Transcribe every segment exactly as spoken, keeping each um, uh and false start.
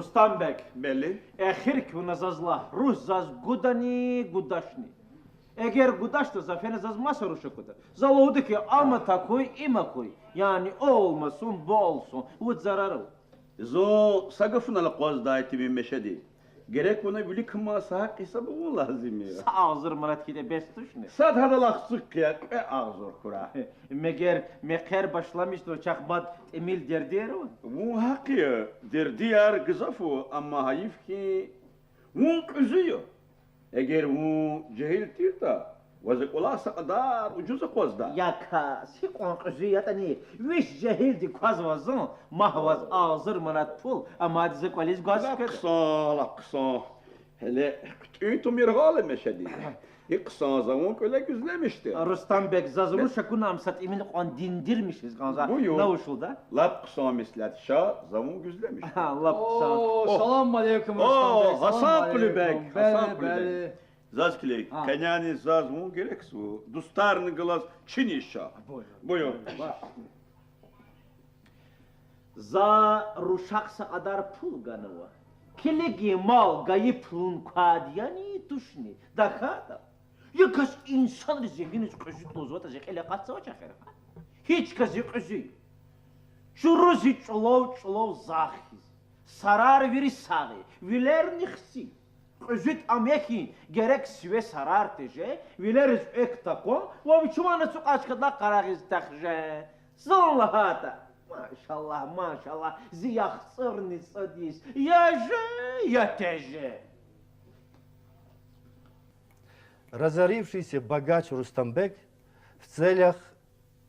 Рустамбег. Бели. Эхир квна заз лагь, руш заз гудани, гудачни? Эгер гудачтӀа, за фена, заз маса руш аквада. За лугьуда хьи, ам атакуй, им акуй, яни олмасун, болсун, вуч зарар ава? Зун са гафунал акъваздай, Тимин Мешеди. Герек вуна виликамаз са гьакӀ гьисаб авун лазим я. Са агъзур манат хьайитӀа бес тушни? Сад гьадал ахцухъ хъия, кьве агъзур хьурай. Мегер мехъер башламишнава, чахъ мад тӀимил дердияр ава? Вун гьахъ я, дердияр гзаф ава, амма гьайиф хьи, вун кьуьзуь я. Эгер вун жегьил тиртӀа, ваз за кӀвалах са кьадар ужуз акъваздай. Я кас, гьикьван кьуьзуь ятӀани, вич жегьилди квазва зун, магь ваз агъзур манат пул, амма ада за кӀвализ гваз хкведа. Лап хъсан, лап хъсан. Гьеле хъуьтӀуьн тум яргъал я, Мешеди. И хъсан за вун кӀвале гуьзлемишда. Рустамбег, заз руш акуна, ам са тӀимил кьван диндирмишиз кӀанзава. Буюр. На вуч лугьуда? Лап хъсан меслят, ша за вун гуьзлемишда. Лап хъсан. О, салам алейкум, Рустамбег, Гьасан Кьулубег, Гьасан Кьулубег. Заз килиг, къенени заз вун герекзава, дустарни галаз чиниз ша. Буюр. За рушахъ са кьадар пул ганва. Килигин, мал гайи пулун квайди яни, тушни, тахьайтӀа. Я кас инсанриз зи гьиниз кьуьзуьди лугьузватӀа, зи кьил акъатзавач эхир. Гьич кас зи кьуьзуь я. Чуруз и чӀулав-чӀулав захъ хьиз, сарар вири сагъ я, вилерни хци. Кьуьзуьди ам я хьи, герек сиве сарар теже, вилериз экв такван ва вичивай ацукьай чкадилай къарагъиз тахже. Зун лагьайтӀа, машаллагь, машаллагь, зи яхцӀурни цӀуд йис, я же, я теже. Разорившийся богач Рустамбек в целях,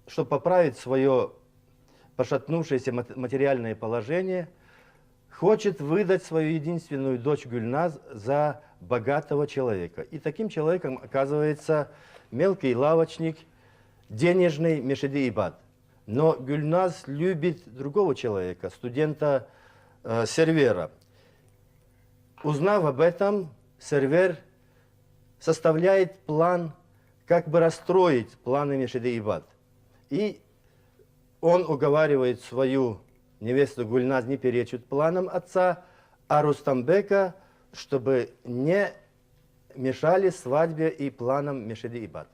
чтобы поправить своё пошатнувшееся мат-, материальное положение, хочет выдать свою единственную дочь Гюльназ за богатого человека. И таким человеком оказывается мелкий лавочник, денежный Мешеди Ибад. Но Гюльназ любит другого человека, студента, э, Сервера. Узнав об этом, Сервер составляет план, как бы расстроить планы Мешеди Ибад. И он уговаривает свою невесту Гульназ не перечить планам отца, а Рустамбека, чтобы не мешали свадьбе и планам Мешеди Ибад.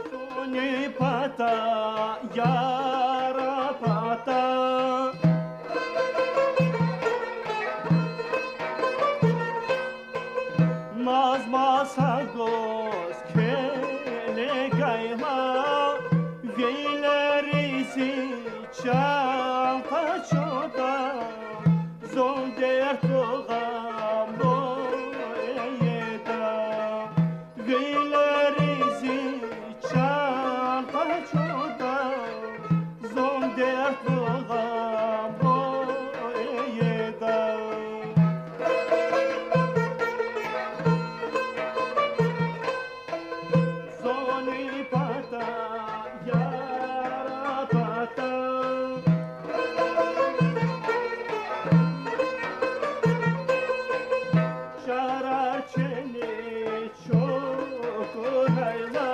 Зуни пата, яра пата, назма са гваз келегайла, вилериз чан къачуда, зун дерт гъамбур ийида. Вилериз чан къачуда, зун дерт гъамбур ийида. Зуни пата, яра пата, чарар чилел чукурайла,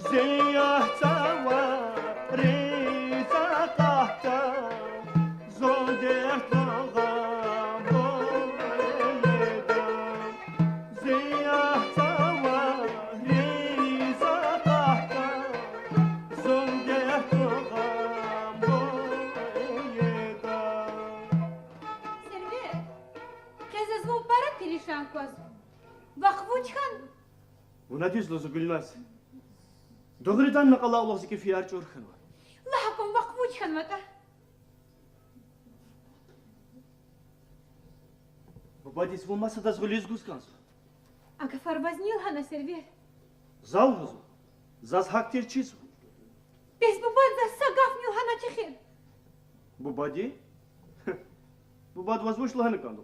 зи яхцӀурай ризкьи акъатда, зун дерт гъамбур ийида. Зи яхцӀурай ризкьи акъатда, зун дерт гъамбур ийида. Сервер, къе заз вун пара перишан кваз. Вахъ вуч хьанва? Вуна дуьз лугьузва, Гульназ. Дугъриданни накьалакь лугьуз зи кӀефияр чӀур хьанва. Лагь акван, вахъ вуч хьанватӀа? Бубадиз вун масадаз гъуьлуьз гуз кӀанзава. А гафар ваз ни лагьана, Сервер? За лугьузва. Заз гьахьтин чизва. Бес бубади заз са гафни лагьанач эхир. Бубади? Бубади ваз вуч лагьана кӀанда?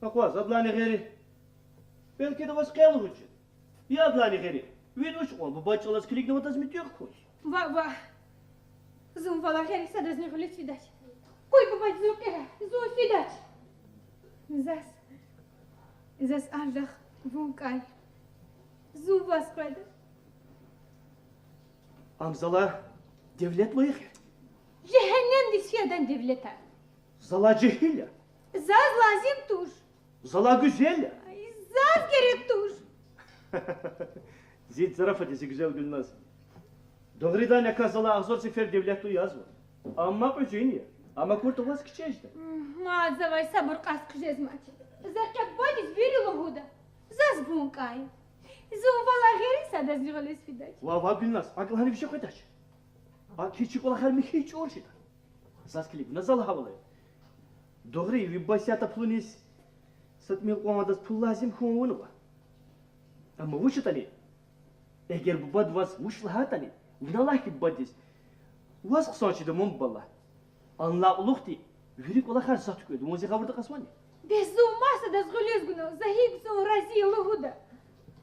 Акъваз, адалайни гъейри. Белки ада ваз къе лугьуз жеда. Я адалайни гъейри. Вид вуч кьван, бубади чӀалаз килигнаватӀа, заз муьтӀуьгъ хьуй. Ваъ, ваъ. Зун валай гъейри садазни гъуьлуьз фидач. Къуй бубади зун кӀера, зун фидач. Заз, заз анжах вун кӀан. Зун ваз къведа. Ам залай девлет лугьуз я? Жегьеннемдиз фейи адан девлет я. Залай жегьил я? Заз лазим туш. Залай гуьзел я? Заз герек туш. Зи зарафат я, зи гуьзел Гуьлназ. Дугъриданни, а кас залай агъзур сефер девлетлу язва. Амма кьуьзуьни я. Ам акуртӀа ваз кичӀе жеда. Мад завай сабур кьаз хъжезмач. За къе бубадиз вири лугьуда. Заз вун кӀан я. Зун валай гъейри садазни гъуьлуьз фидач. Ва, ва, Гуьлназ, акьул гьана виже къведач. АкӀ хьиз чи кӀвалахар михьиз чӀур жеда. Заз килиг, вуна за лагьайвал ая. Дугъри, ви буба исятда пулуниз са тӀимил кьван адаз пул лазим хьун авунва. Амма вуч ятӀани, эгер бубади ваз вуч лагьайтӀани, вуна лагь хьи бубадиз: ваз хъсан чида, ман бубалай. Анлай кьулухъди вири кӀвалахар за туькӀуьрда, вун зи гъавурда кьазвани? Бес зун масадаз гъуьлуьз гуна, за гьикӀ зун рази я лугьуда.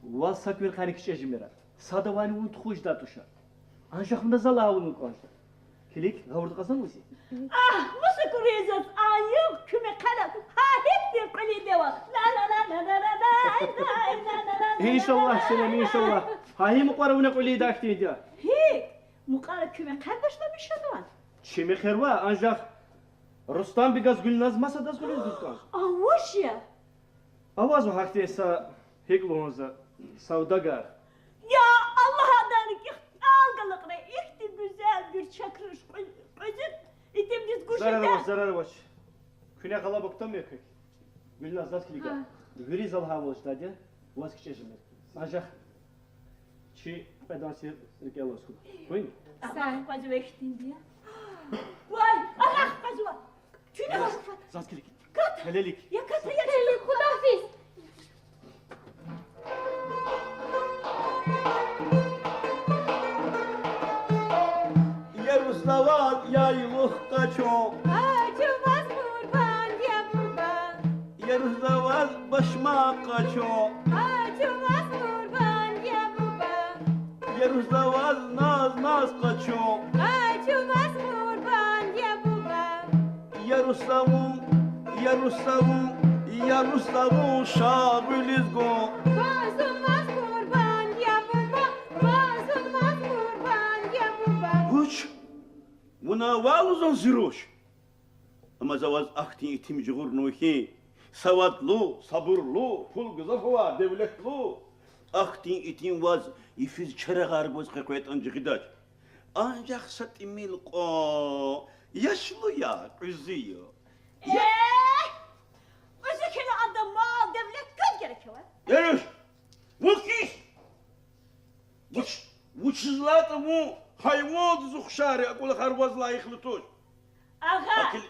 Ваз са куьркани кичӀе жемир. Садавайни вун тухуз жедай туш. Анжах вуна за лагьайвал кӀан жеда. Килиг, гъавурда кьазвани вун зи? Агь, маса куриз заз а югъ куьмекар ава, гьа гьихьтин кьуьлуьдева. Иншаллагь, Селем, иншаллагь. Гьа гьи мукьвара вуна кьуьлуьдай хьтинди я? ГьикӀ? Мукьвара куьмекар башламишзавани? Чи мехъервай, анжах Рустамбегаз Гуьлназ масадаз гъуьлуьз гуз кӀан. А вуч я? Авазва гьахьтин са, гьикӀ лугьун за, савдагар. Я Аллагь, адан рикӀик тӀал галукьрай, ихьтин гуьзел гуьрчег руш кьуьз-, кьуьзуьд итимдиз гуж жеда. Зарар авач, зарар авач. Куьне гъалаба кутамир квек. Гуьлназ, заз килиг. Гьа. Вири за лагьайвал жедай, ваз кичӀе жемир. Анжах чи кьведан сир рикӀел алаз хьуй. Хьуй? Са. Ахпа зун вехтинди я. Вай, агакьзава. Чуьне вахт. Заз килиг. Кат. Гьелелик. Я кат, я кат. Худагьафиз. Я руш, за ваз яйлух къачун. Къачу ваз къурбанд, я буба. Я руш, за ваз башмак къачун. Къачу ваз къурбанд, я буба. Я руш, за ваз наз-наз къачун. Къачу ваз къурбанд, я буба. Я руш, за вун, я руш, за вун, я руш, за вун шагъулиз гун. Ваз зун ваз къурбанд, я буба, ваз зун ваз къурбанд, я буба. Вуч? Вуна вал лугьузва зи руш? Амма за ваз ахьтин итим жагъурнава хьи, савадлу, сабурлу, пул гзаф авай, девлетлу, ахьтин итим ваз йифиз чарагъар гваз къекъвейтӀани жагъидач. Анжах са тӀимил кьван яшлу я, кьуьзуь я. Э, кьуьзуь хьайила ада мал-девлет кваз герек ава? Э, вун кис! Вуч, вучиз лагьайтӀа вун гьайвандиз ухшар я, а кӀвалахар ваз лайихлу туш. Агъа,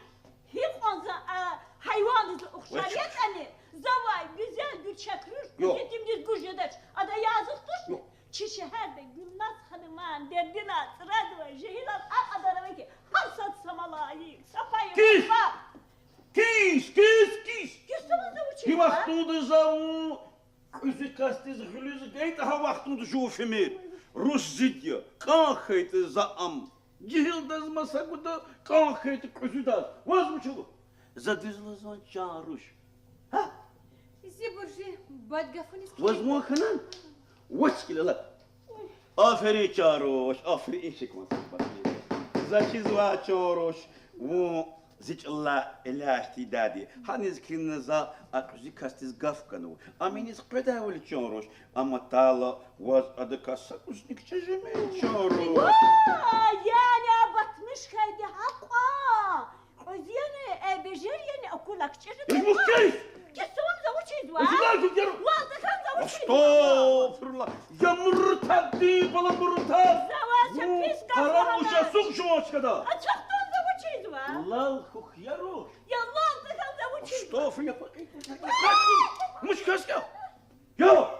гьикьван за, а, гьайвандиз ухшар ятӀани, завай гуьзел гуьрчег руш кьуьзуьдимдиз гуж жедач, ада язух тушни? Чи шегьерда Гуьлназ хануман дердинай цӀрадавай жегьилар а кьадар ава хьи, гьар сад са малаик, са пайи варфар. Кис, кис, кис! Кис, за ваз за вучиз? Гьи вахтунда за вун кьуьзуь касдиз гъуьлуьз гайитӀа, гьа вахтунда жув фимир. Руш зид я, кӀан хьайитӀа за ам жегьилдаз маса гуда, кӀан хьайитӀа кьуьзуьдаз. Ваз вуч ава? За дуьз лугьузвани, чан руш? Гьа? Зи буржи бад гафуниз... Ваз вун хьанани? Вач кӀелалак. Аферин, чан руш, аферин, ишикван са бахтли. За чизва, чан руш, вун зи чӀалай элячӀ тийидайди. Гьаниз килигна за а кьуьзуь касдиз гаф ганва. Ам иниз къведайвал, чан руш, амма тала ваз адакай са кӀусни кичӀе жемир, чан руш. Вай, яни а батмиш хьайиди гьакьван? Кьуьзуь яни, э, бежер яни, акурла кичӀе жеда. Кис, кис! Кис, за ваз за вучизва? Валдахъан за вучизва? Астагъфируллагь. Я муртаддин бала, муртад! За ваз са пис гаф лагьана. Къарагъуша, сугъ жуван чкада. Ацукьдан за вучизва? Лал хьухь, я руш. Я лал тахьан за вучизва? Астагъфируллагь, я пакъи. Муш кас я? Я!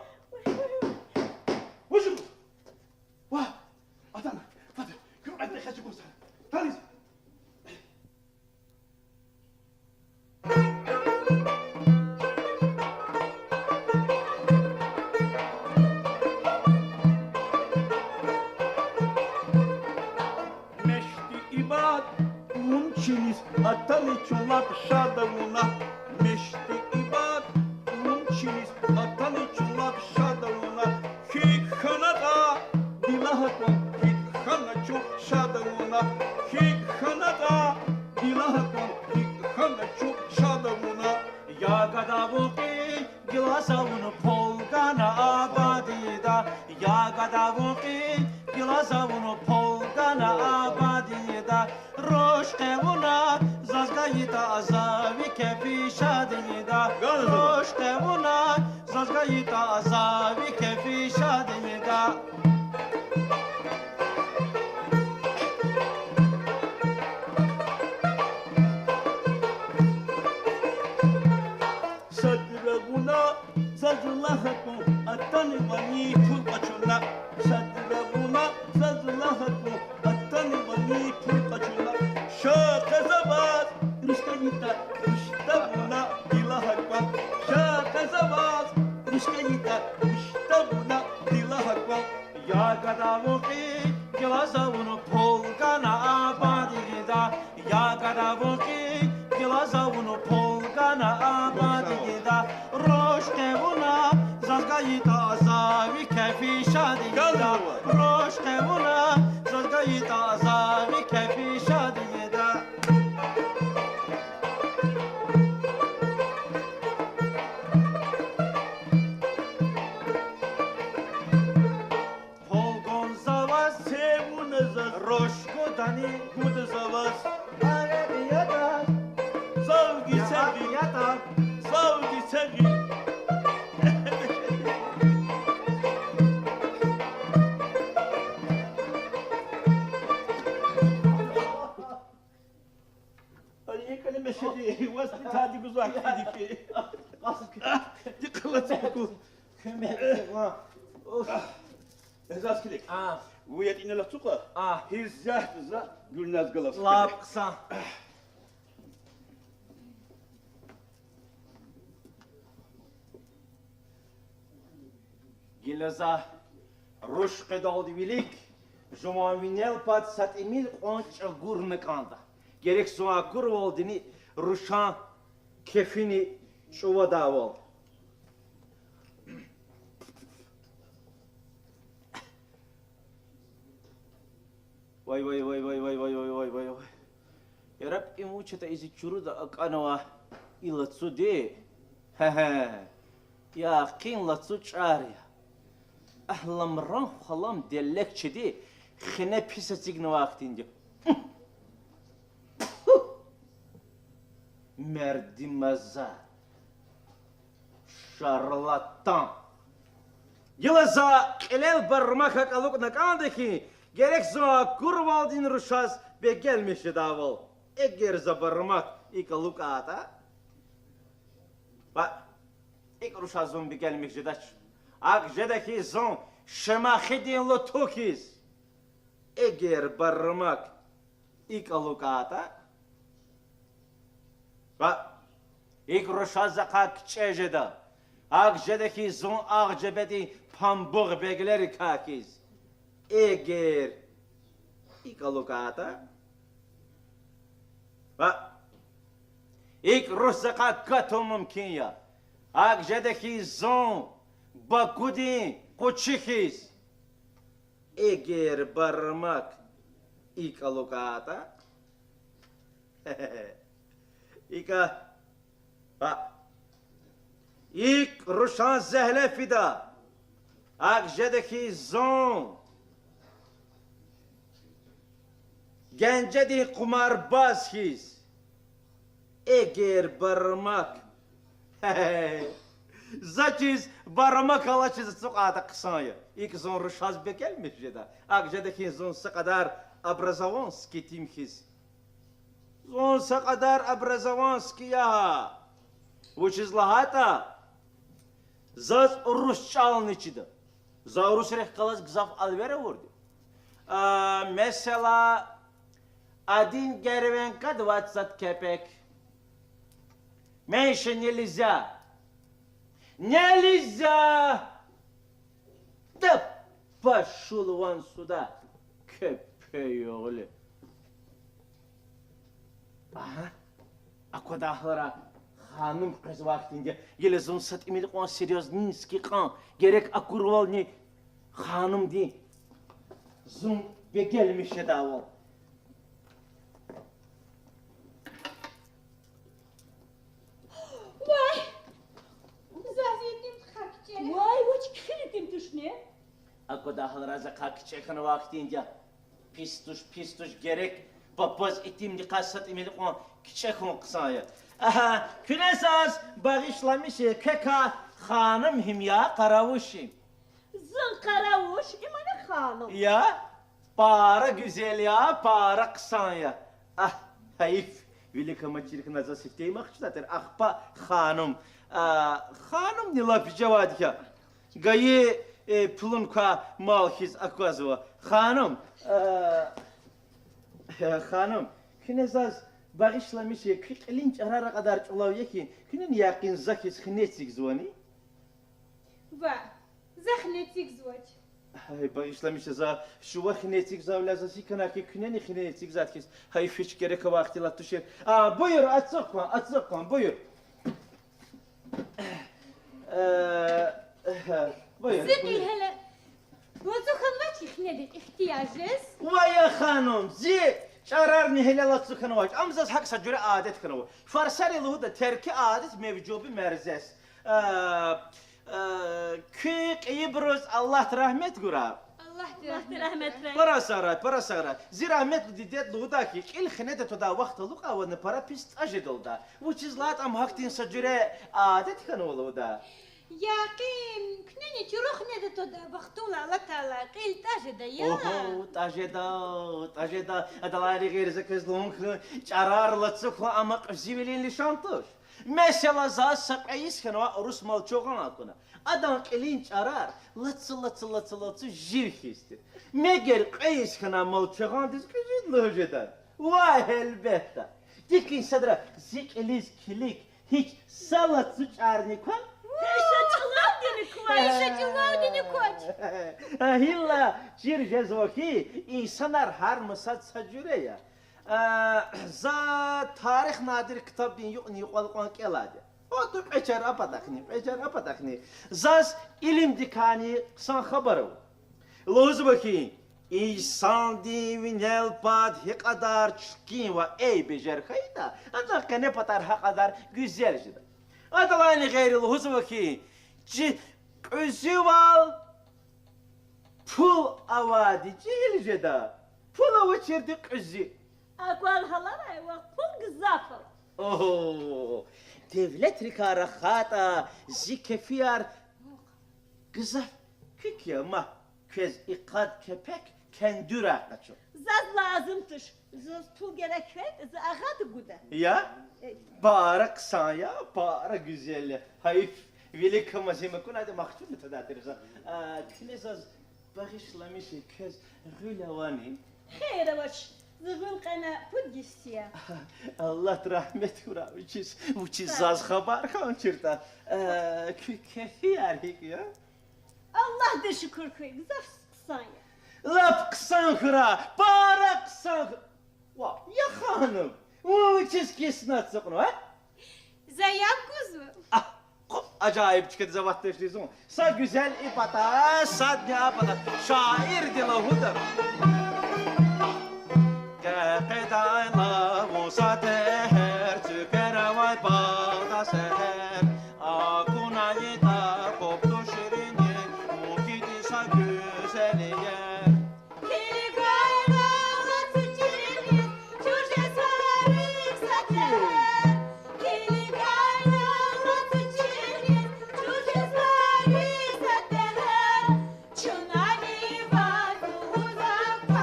Вуж? Ва, атана, атана, куьн атана, хачи куса. Таниз. Мешти ибад вун чиниз атана, чун лап шад авуна. Мешти ибад вун чиниз атана, чун лап Я гада вун кьий, гила за вун пул гана абадида. Я гада вун кьий, гила за вун пул гана абадида. Руш къе вуна, заз гайитӀа за ви кефи шадида. Руш къе вуна, заз гайитӀа за ви кефи шадида. Садра вуна, заз лагь кван, атанвани пул къачуна. Садра вуна, заз лагь кван, атанвани пул къачуна. Ша къе за ваз, руш гайитӀа, руш тавуна, гила гьакӀ кван. Ша къе за ваз, руш гайитӀа, руш тавуна, гила гьакӀ кван. Я гада вун кьий, гила за вун пул гана абадида. Я гада вун кьий, гила за вун пул гана абадида. Руш къе вуна, заз гайитӀа за ви кефи шадида. Руш къе вуна, заз гайитӀа за ви кефи шадида. Пул гун за ваз, це вуна заз, руш гудани гуда за ваз. Аре, ятӀа. Сав гьий, це гьий, ятӀа. Сав гьий, це гьий. Али, кӀани мешеди, воспитание гузвай кӀани. Дикъалат ку. Куьмек це ван. Уф. Заз килиг. А. Вун ятӀа инал ацукьа. А. Гьиз ятӀа за Гуьлназ галаз. Лап хъсан. Гила за руш къведалди вилик, жуван винел пад са тӀимил кьван чӀагурна кӀанда. Герек зун акурвалдини рушан кефини чӀувадайвал. Вай, вай, вай. Яраб, им вуч ятӀа, и зи чуруда акӀанва и лацуди? Гье-гье. Яхъин лацу чӀар я. Агь, ламран хвалам делекчиди, хине пис эцигнавай хьтинди. Пфу! Мердимазар. Шарлатан. Гила за кьилел бармак акӀ алукӀна кӀанда хьи, герек зун акурвалдини рушаз бегенмиш жедайвал. Эгер за бармак икӀ алукӀайтӀа, ва икӀ рушаз зун бегенмиш жедач. АкӀ жеда хьи, зун Шемахидин луту хьиз. Эгер бармак икӀ алукӀайтӀа, ва икӀ рушаз захъай кичӀе жеда. АкӀ жеда хьи, зун Агъжебедин памбугъ беглерикай хьиз. Эгер икӀ алукӀайтӀа, ва икӀ руш захъай катун мумкин я. АкӀ жеда хьи, зун Бакудин къучи хьиз. Эгер бармак икӀ алукӀайтӀа, икӀа, а, икӀ рушан зегьле фида. АкӀ жеда хьи, зун Генжедин къумарбаз хьиз. Эгер бармак. За чиз бармак алачиз ацукьайтӀа хъсан я. ИкӀ зун рушаз бегенмиш жеда. АкӀ жеда хьи, зун са кьадар образованский тим хьиз. Зун са кьадар образованский я. Вучиз лагьайтӀа заз урус чӀални чида. За урусрихъ галаз гзаф алвер авурди. А, месела, один гривенка двадцать копеек. Меньше нельзя. Нельзя! Да пошёл вон сюда, кепеёгълу. Агьа, аквадай гьалара ханум къвезвай хьтинди я. Гила зун са тӀимил кьван серьёзненький кьван, герек акурвални ханумди зун бегенмиш жедайвал. Вай, Аквадай гьаларай, захъай кичӀе хьанвай хьтинди я. Пис туш, пис туш, герек папаз итимдикай са тӀимил кьван кичӀе хьун хъсан я. Агьа, куьне заз багъишламиша, квекай ханум гьим я, къаравуш им? Зун къаравуш, им ана ханум. Я? Пара гуьзел я, пара хъсан я. Агь, гьайиф, вилик ама чир хьана, заз сифте амукьдай тир, ахпа ханум. А, ханумни лап вижевайди я. Гайи, э, пулун квай мал хьиз аквазва. Ханум, э, ханум, куьне заз багъишламиша, куь кьилин чӀарар а кьадар чӀулав я хьи, куьнени якъин за хьиз хине эцигзавани? Ваъ, за хине эцигзавач. Гьай, багъишламиша, за шува хине эцигзавайвиляй заз икӀ хьана хьи, куьнени хине эцигзавайди хьиз. Гьайиф, гьич герек авай ихтилат тушир. А, буюр, ацукь кван, ацукь кван, буюр. Э, буюр, Зи кьил буюр. Гьеле лацу хьанвач хьи хинедиз ихтияр жез? Вай я ханум, зи чӀарарни гьеле лацу хьанвач. Ам заз гьакӀ са жуьре адет хьанва. Фарсари лугьуда: терки адет мевжуби мерзес. Э, э, куь кьейибуруз Аллагьди рагьмет гурай. Аллагьди рагьмет гурай. Пара сагърай, пара сагърай. Зи рагьметлу дидеди лугьудай хьи, кьил хинеда твадай вахт алукьай вуна пара пис тӀа жеда лугьудай. Вучиз лагьайтӀа ам гьахьтин са жуьре адет хьанва лугьудай. Якъин, куьнени чуру хинеда твадай вахтуна алатайла кьил тӀа жеда я. Огьо, тӀа жеда, тӀа жеда. Адалайни гъейри за квез лугьун хьи, чӀарар лацу хьун ам кьуьзуьвилин лишан туш. Месела, заз са кьве йис хьанвай урус малчугъан акуна. Адан кьилин чӀарар лацу, лацу, лацу, лацу жив хьиз тир. Мегер кьве йис хьанвай малчугъандиз кьуьзуьди лугьуз жеда? Вай, гьелбетда. ГьикӀ ин садра зи кьилиз килиг гьич са лацу чӀарни кван? Иша чӀулавдини квач, иша чӀулавдини квач. Гьилла чир жезва хьи, инсанар гьар масад са жуьре я. А, за Тарих надир ктабдин юкьни юкьвал кьван кӀелайди я. ОтӀу кьве чар а патахъни, кьве чар а патахъни. Заз илимдикайни хъсан хабар ава. Лугьузва хьи, инсандин винел пад гьикьвадар чиркин ва эйбежер хьайитӀа, адан къене патар гьакьвадар гуьзел жеда. Адалайни гъейри лугьузва хьи, чи кьуьзуьвал пул авайди жегьил жеда, пул авачирди кьуьзуь. Аквал гьаларай ва пул гзаф ава. О, девлетрикай рахайтӀа, зи кефияр гзаф куьк я, ма квез и къад кепек кендуьрай къачу. Заз лазим туш. Заз пул герек хьайитӀа, за агъада гуда. Я? Э. Пара хъсан я, пара гуьзел я. Гьайиф, вилик ама зи мукьванайди махчуна тадай тир за. А, куьне заз багъишламиша, квез гъуьл авани? Хийир авач, зи гъуьл кьена пуд йис я. Аллагьди рагьмет хьурай вичиз, вучиз заз хабар хьанчиртӀа. Э, куь кефияр гьикӀ я? Аллагьдиз шукур хьуй, гзаф хъсан я. Лап хъсан хьурай, пара хъсан хьу-, ва, я ханум, вун вучиз киснат ацукьнава, а? За яб гузва. А, къу-, ажайиб чкадиз аватдачни зун. Са гуьзел и пата, садни а пата. Шаирди лугьуда: къекъедайла вун са тегьер, цуьквер авай багъда сегьер, акуна йитар, кьуд туш ширинвилер, муькуьди са гуьзел иер. Килигайла лацу чилиз, чур жезвай рикӀ са тегьер. Килигайла лацу чилиз, чур жезвай рикӀ са тегьер. Чунани ваз лугьузва: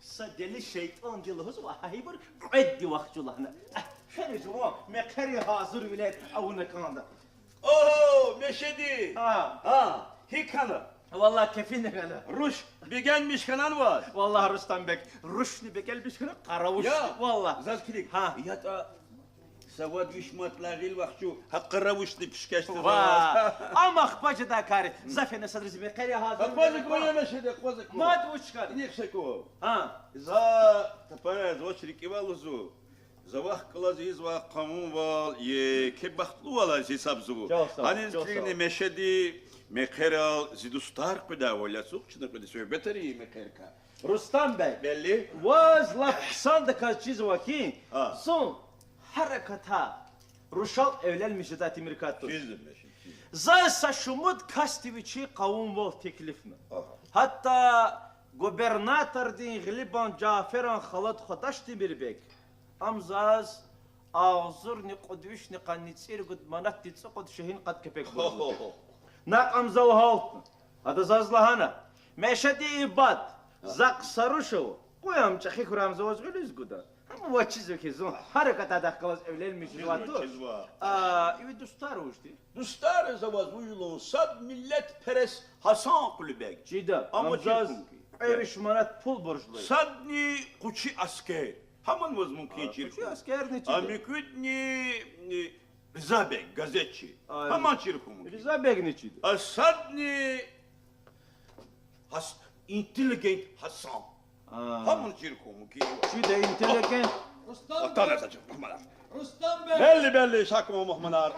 Са дели шейтӏанди лугьузва, гьа ибур кьведди вахчу лагьана. Фена жуван мехъери гьазурвилер авуна кӏанда. О, Мешеди! Гьа, гьикӏ хьана? Валлагь, кефина хьана. Руш бегенмиш хьанани ваз? Валлагь, Рустам-бек, рушни бегенмиш хьана, къаравуш. Я, валлагь, заз килиг. Гьа. ЯтӀа са вад виш манатлай гъил вахчу, гьа къаравушни пишкеш тур. Ва, ам ахпа жедай кар я. За фена садра зи мехъери гьазур. Акъваз кван, я Мешеди, акъваз кван. Мад вуч хьана? Инихъ са кван. Гьа. За тапарар, за вач рикӀивал лугьузва. За вахъ галаз ийизвай къавумвал еке бахтлуваллаз гьисабзава. Гьаниз килигна, Мешеди, мехъерал зи дустар къведайвал яцукь, чна къведа суьгьбетар ийин мехъерикай. Рустам-бек, ваз лап хъсандаказ чизва хьи, зун гьерекатда рушал эвленмиш жедай тимиркай туш. Заз са шумуд касди вичин къавумвал теклифна. Гьатта губернатордин Гъилибан Жаферан халад Хвадаш Темирбек, ам заз агъзурни кьуд вишни къанни цӀуругуд манатдин цӀукьуд шегьин къад кепек бурзава. Накь ам зал гьалтна. Ада заз лагьана: Мешеди, ибад, захъ са руш ава, къуй ам чӀехи хьурай, ам за ваз гъуьлуьз гуда. Гьам ваз чизва хьи, зун гьерекатдихъ галаз эвленмиш жезвай туш. А, иви дустар вуж тир? Дустар за ваз вуж лугьун, сад миллетперес Гьасан Къулубег. Чида, ам заз кьве виш манат пул боржлу я. Садни къучи аскер. Гьаман ваз мумкин чир хьун. Къучи аскерни чида. А муькуьдни, э, Ризабег, газетчи. Гьаман чир хьун мумкин. Ризабегни чида. А садни Гьас-, интеллигент Гьасан. Гьаман чир хьун мумкин я. Чида интеллигент. Атана са чир, Мугьаммад. Белли, белли, шакма, Мугьаммад.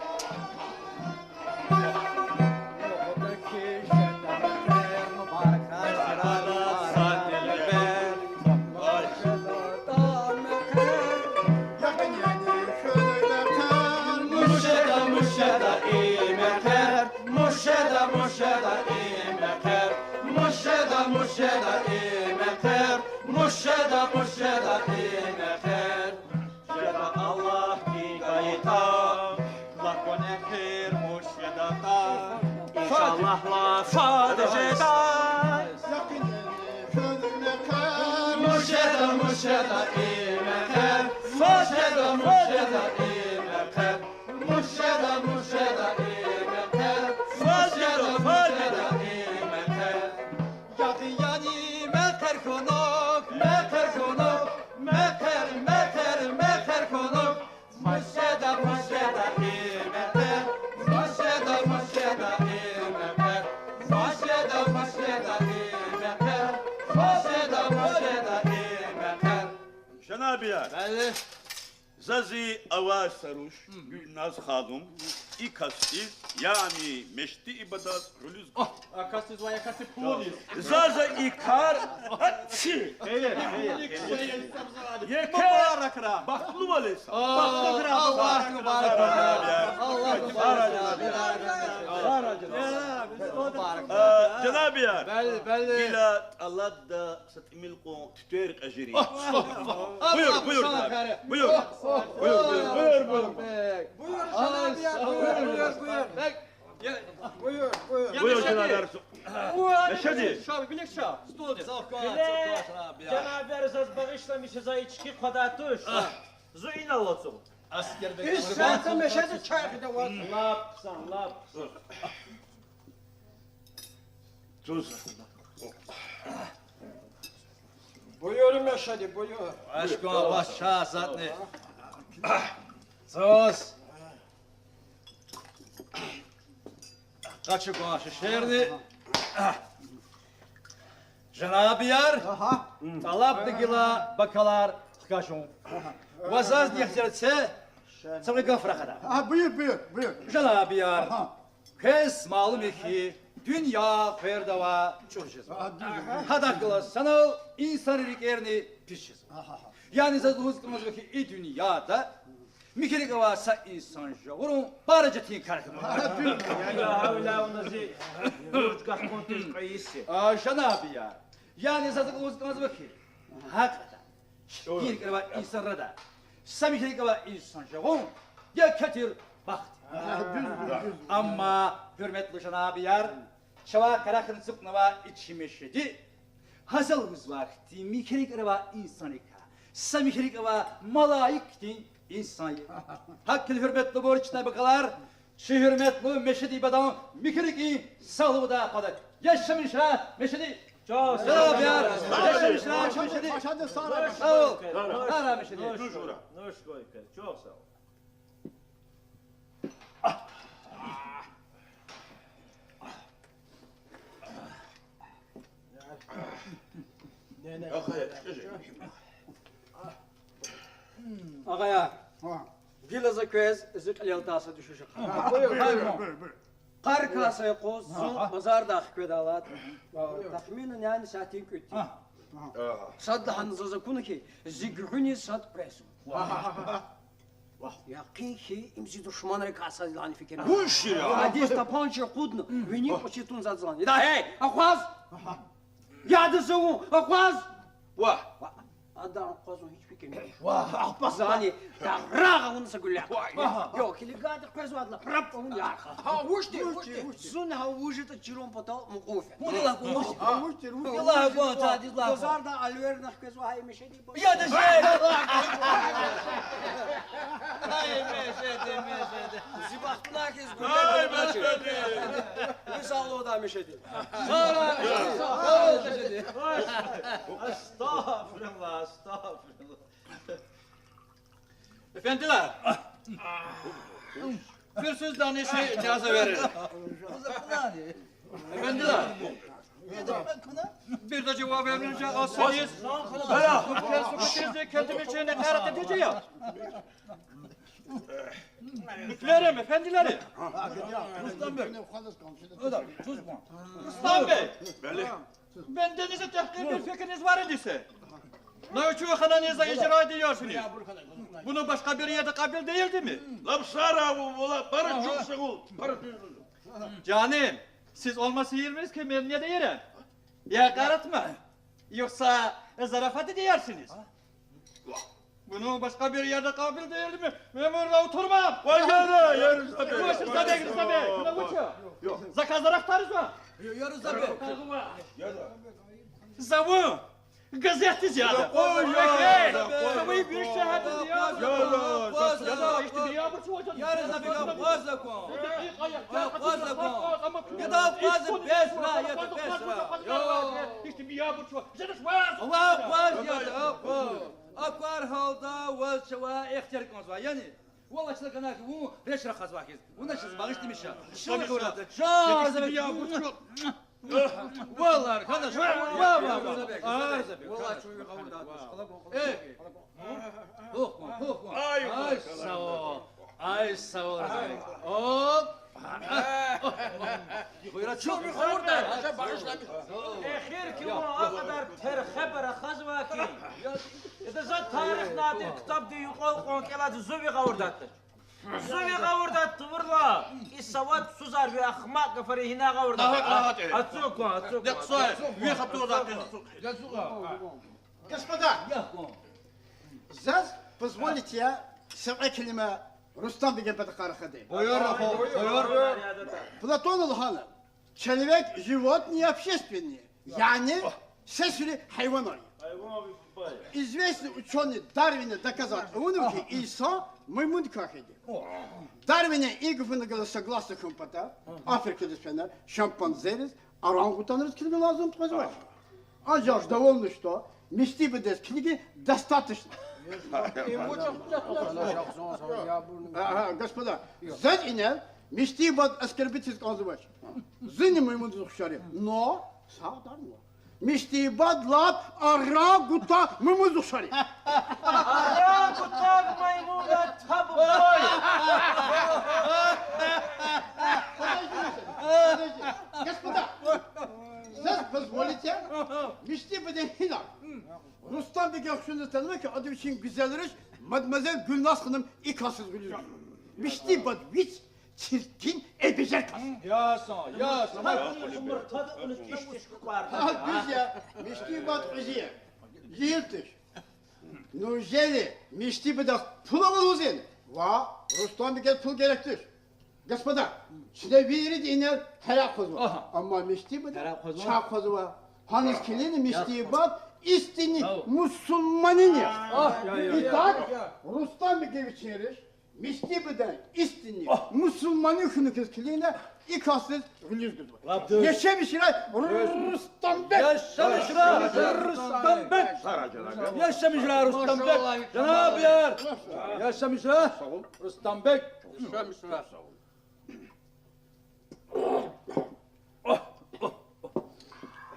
Муш жеда, муш жеда и мехъер, муш жеда, муш жеда и мехъер, муш жеда, муш жеда и мехъер, муш жеда, муш жеда и мехъер. Жеда Аллагьдин гайитӀа, лап ванер хьи муш жедатӀа, иншаллагь, лап фад жеда. Муш жеда, муш жеда и мехъер, муш жеда, муш жеда и мехъер, муш жеда, муш жеда и мехъер, муш жеда, муш жеда и мехъер. Ягъияни мехъер хьунухь, мехъер хьунухь, мехъер, мехъер, мехъер хьунухь. Муш жеда, муш жеда и мехъер, муш жеда, муш жеда и мехъер, муш жеда, муш жеда и мехъер, муш жеда, муш жеда и мехъер. Жанабияр. Бали. За зи аваз са руш, Гуьлназ халун, и касдиз, яни Мешеди ибадаз гъуьлуьз гуз. А касдиз ва я касди пулуниз. За, за и кар, а, чи. Хейр, хейр. Еке мубаракрай. Бахтлувал исал. Бахтлувал, мубаракрай. Аллагь мубаракрай. Аллагь мубаракрай. Жанабияр. Бали, бали. Гила тӀалабда са тӀимил кьван тутер кьежирин. Буюр, буюр, жанабияр. Буюр. Буюр, жанабияр, буюр, буюр, буюр. Буюр, буюр. Буюр, жанабияр. Мешеди. Ша, билик ша, столдиз. Билик, жанабияр, заз багъишламиша, за ички хъвадай туш. Зун инал ацукь. Исятда Мешеди чай хъийида ваз. Лап хъсан, лап хъсан. Туз. Буюр, Мешеди, буюр. Ашкъан ваз чай затӀни. Туз. Къачу кван шешерни. Жанабияр, тӀалабда гила бокалар хкажун. Ва заз ихтияр це, са кьве гаф рахада. Буюр, буюр, буюр. Жанабияр, квез малум я хьи, дуьнья къвердавай чӀур жезва. Гьадахъ галаз санал инсанрин рикӀерни пис жезва. Яни заз лугьуз кӀанзава хьи, и дуьньяда михьи рикӀ авай са инсан жагъурун пара четин кар хьана. Ягьа, гьавиляй вуна зи бурж гахкун туш кьве йис я. Жанабияр, яни заз лугьуз кӀанзава хьи, гьакьван четин рикӀ авай инсанрада са михьи рикӀ авай инсан жагъун еке тир бахт я. Амма, гьуьрметлу жанабияр, чавай къарагъна ацукьнавай и чи Мешеди Гъазал гузвай хьтин михьи рикӀ авай инсанрикай са михьи рикӀ авай малаик хьтин инсан я. ГьакӀ хьайила, гьуьрметлубур, чна бакалар, чи гьуьрметлу Мешедиди бадан михьи рикӀин сагълугъдай къвада. Яшамишрай, Мешеди! Чухсагъул. Яшамишрай, Мешеди! Сагърай, Мешеди! Нуш хьуй, чухсагъул. Агъаяр, гила за квез зи кьилелди са дуьшуьш ахъая. Къаркай са юкъуз зун базардай хкведайла, тахминан, яни сятин кӀуьд тир. Садлагьана заз акуна хьи, зи гуьгъуьниз сад къвезва. Якъин хьи, им зи душманрикай сад лагьана фикирна. Вуч я? Адиз тапанча акъудна, вини кӀвачи тун заз лагьана. Ида гьей, акъваз! Яда за вун, акъваз! Вагь! Адан акъвазун гьич фикирни. Зани дагърагъ авуна са гуьлле. Вагь! Ё, килигайди къвезвайдалай, прап авуна ярх. Гьа, вуч тир, вуч тир? Зун гьа вуж ятӀа чирун патал мукьуф я. Вуч тир, вуч тир? Вуч тир, вуч тир? Базарда алверна хквезва гьа и Мешеди. Яда жей! Ай, Мешеди, Мешеди. Зи бахтуна хьиз гуьлле. Ай, Мешеди. Мисал лугьуда, Мешеди. Астагъфируллагь, астагъфируллагь. Эфендилар, куьрсуьз даниши ижаза верин. Эфендилар, бир де жаваб вермиш жа асаниз. Бера. Куьрсуьз кетим вичин экъерат эдижи я. Муькуьлерим, эфендиларим. Рустам бей. Рустам бей. Бели. Бендени за тагькъир бир фикирни вариди се. На учу ханани за ижра ийидай яшни. Буну башкъа бир ерде кьабил дейилдими? Лап сара ву, вула, пара чухсагъул, пара дуьз. Жаним, сиз олмаса ийирмиз ки, мен неда ийирем? Я экъератма, юхса зарафат ийидай яшиниз? Буну башкъа бир ерде кьабил дейилдими? Мен вуна утурмам. Вай, яда, я Рузабек. Вай, Рузабек, Рузабек. Вуна вуч я? Закай зарафатар ийизва? Я Рузабек. За вун газетдиз яда. Эй, за вун бир шегьердиз яда. Яда, ишти биябур чу вача. Я Рузабек, акъваз за кван. Акъваз за кван. Яда, акъваз, бес ра, яда, бес ра. Ишти биябур чу. Жедаш ваз. Ава, акъваз, яда, акъваз. Аквар гьалда ваз чавай ихтияр кӀанзава, яни? Валлагь, чна гана хьи, вун речь рахазва хьиз. Вуна чаз багъишламиша. Шура гура. Жан за биябур чу. Валлагь, гана шу. Ва, ва, ва. Ай, Рузабек. Валлагь, чун ви гъавурда атмиш. Э. Гьухман, гьухман. Ай, сав ol. Ай, сав ol, Рузабек. Оп. Чун ви гъавурда атмиш, багъишламиша. Эхир ки вун а кьадар терхеб рахазва хьи, ида за тарих надир ктабдин юкьвал кьван кӀелайди зун ви гъавурда атач. Зун ви гъавурда тавурла, и савадсузар, ви ахмакь гафари гьина гъавурда. Ацукьван, ацукьван. Ви хатурда ацукь. Господа, заз позволите я са кьве келима Рустам-бегин патахъай рахади. Буюр, буюр. Платона лагьана: человек животное и общественное. Яни сесуьруь гьайванар я. Известный учёный Дарвина доказать авунва хьи, инсан маймундикай хьайиди. Дарвина и гафуналди согласна хьун патал, Африкадиз фена шимпанзериз, орангутангриз килигна лазим къвезвач. Анжах довольно, что Мешеди бадедиз килигин достаточно. Ага, господа, заз инал Мешеди бад оскорбить ийиз кӀанзавач. Зунни маймундиз ухшар я, но сагъ дарна. Мешеди бад лап орангутанг маймундиз ухшар я. Орангутанг маймундилай таб гвай. Господа, заз позволите, Мешеди бадедин гьинар. Рустам-беги хушуниз танума хьи, ада вичин гуьзел руш мадемуазель Гуьлназ ханум и касдиз гъуьлуьз. Мешеди бад вич чиркин, эбежер кас я. Ясан, ясан. Гьа, дуьз я, Мешеди бад кьуьзуь я. Жегьил туш. Неужели Мешеди бадахъ пул ава лугьузва? Ва Рустам-бегиз пул герек туш. Господа, чна вирида инал тараб хъвазва. Амма Мешеди бада чай хъвазва. Гьаниз килигна, Мешедиевбад истинный мусурманин я. Итак, Рустам-беге вичин риш, Мешедиевбадай истинный мусурманин хьунухьиз килигна, и касдиз гъуьлуьз гузва. Яшамиш хьурай Рустам-бег! Яшамиш хьурай Рустам-бег! Яшамиш хьурай Рустам-бег! Жанабияр! Яшамиш хьурай Рустам-бег!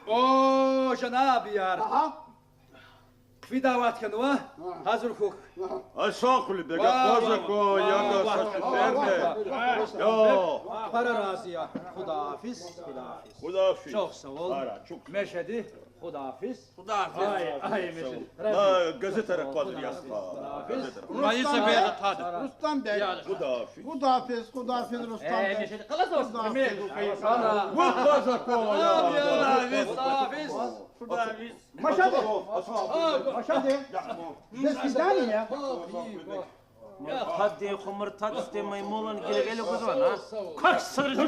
О, жанабияр! Хъфидай вахт хьанва, гьазур хьухь. Ай, Сагъкъули-бег, акъваз акван, яда, са шуьшерни. Пара рази я. Худафиз, худафиз. Худафиз. Чухсагъул. Мешеди, худафиз. Худафиз. Ай, ай, Мешеди. Газетара акъваз яз. Худафиз. Рустам-бег. Худафиз. Худафиз, худафиз, Рустам-бег. Мешеди, къалаз. Худафиз. Вахт акван, яда. Худафиз. Худафиз. Машади. Машади. До свидания. Гьаддин хумур тадисте маймулан гиргъел гузвана. Как саржи.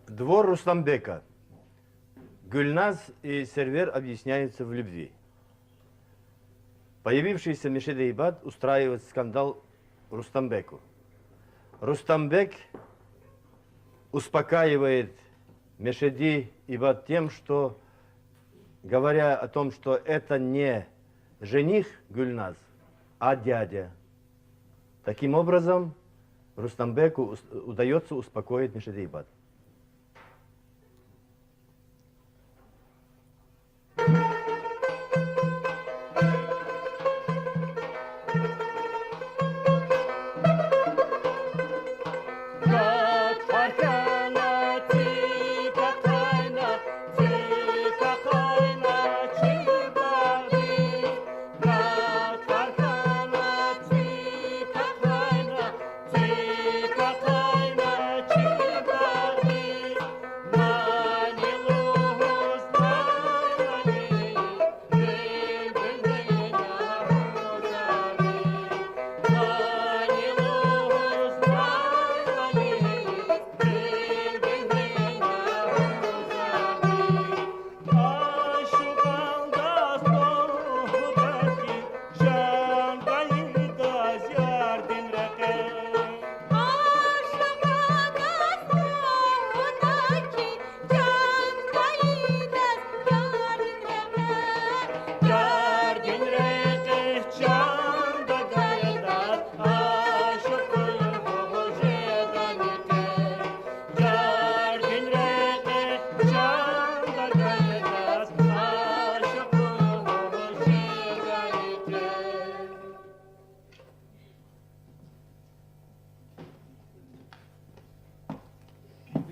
Двор Рустамбека. Гюльназ и Сервер объясняются в любви. Появившийся Мешеди-бат устраивает скандал Рустамбеку. Рустамбек успокаивает Мешеди-бат тем, что, говоря о том, что это не жених Гюльназ, а дядя. Таким образом, Рустамбеку ус-, удаётся успокоить Мешеди-бат.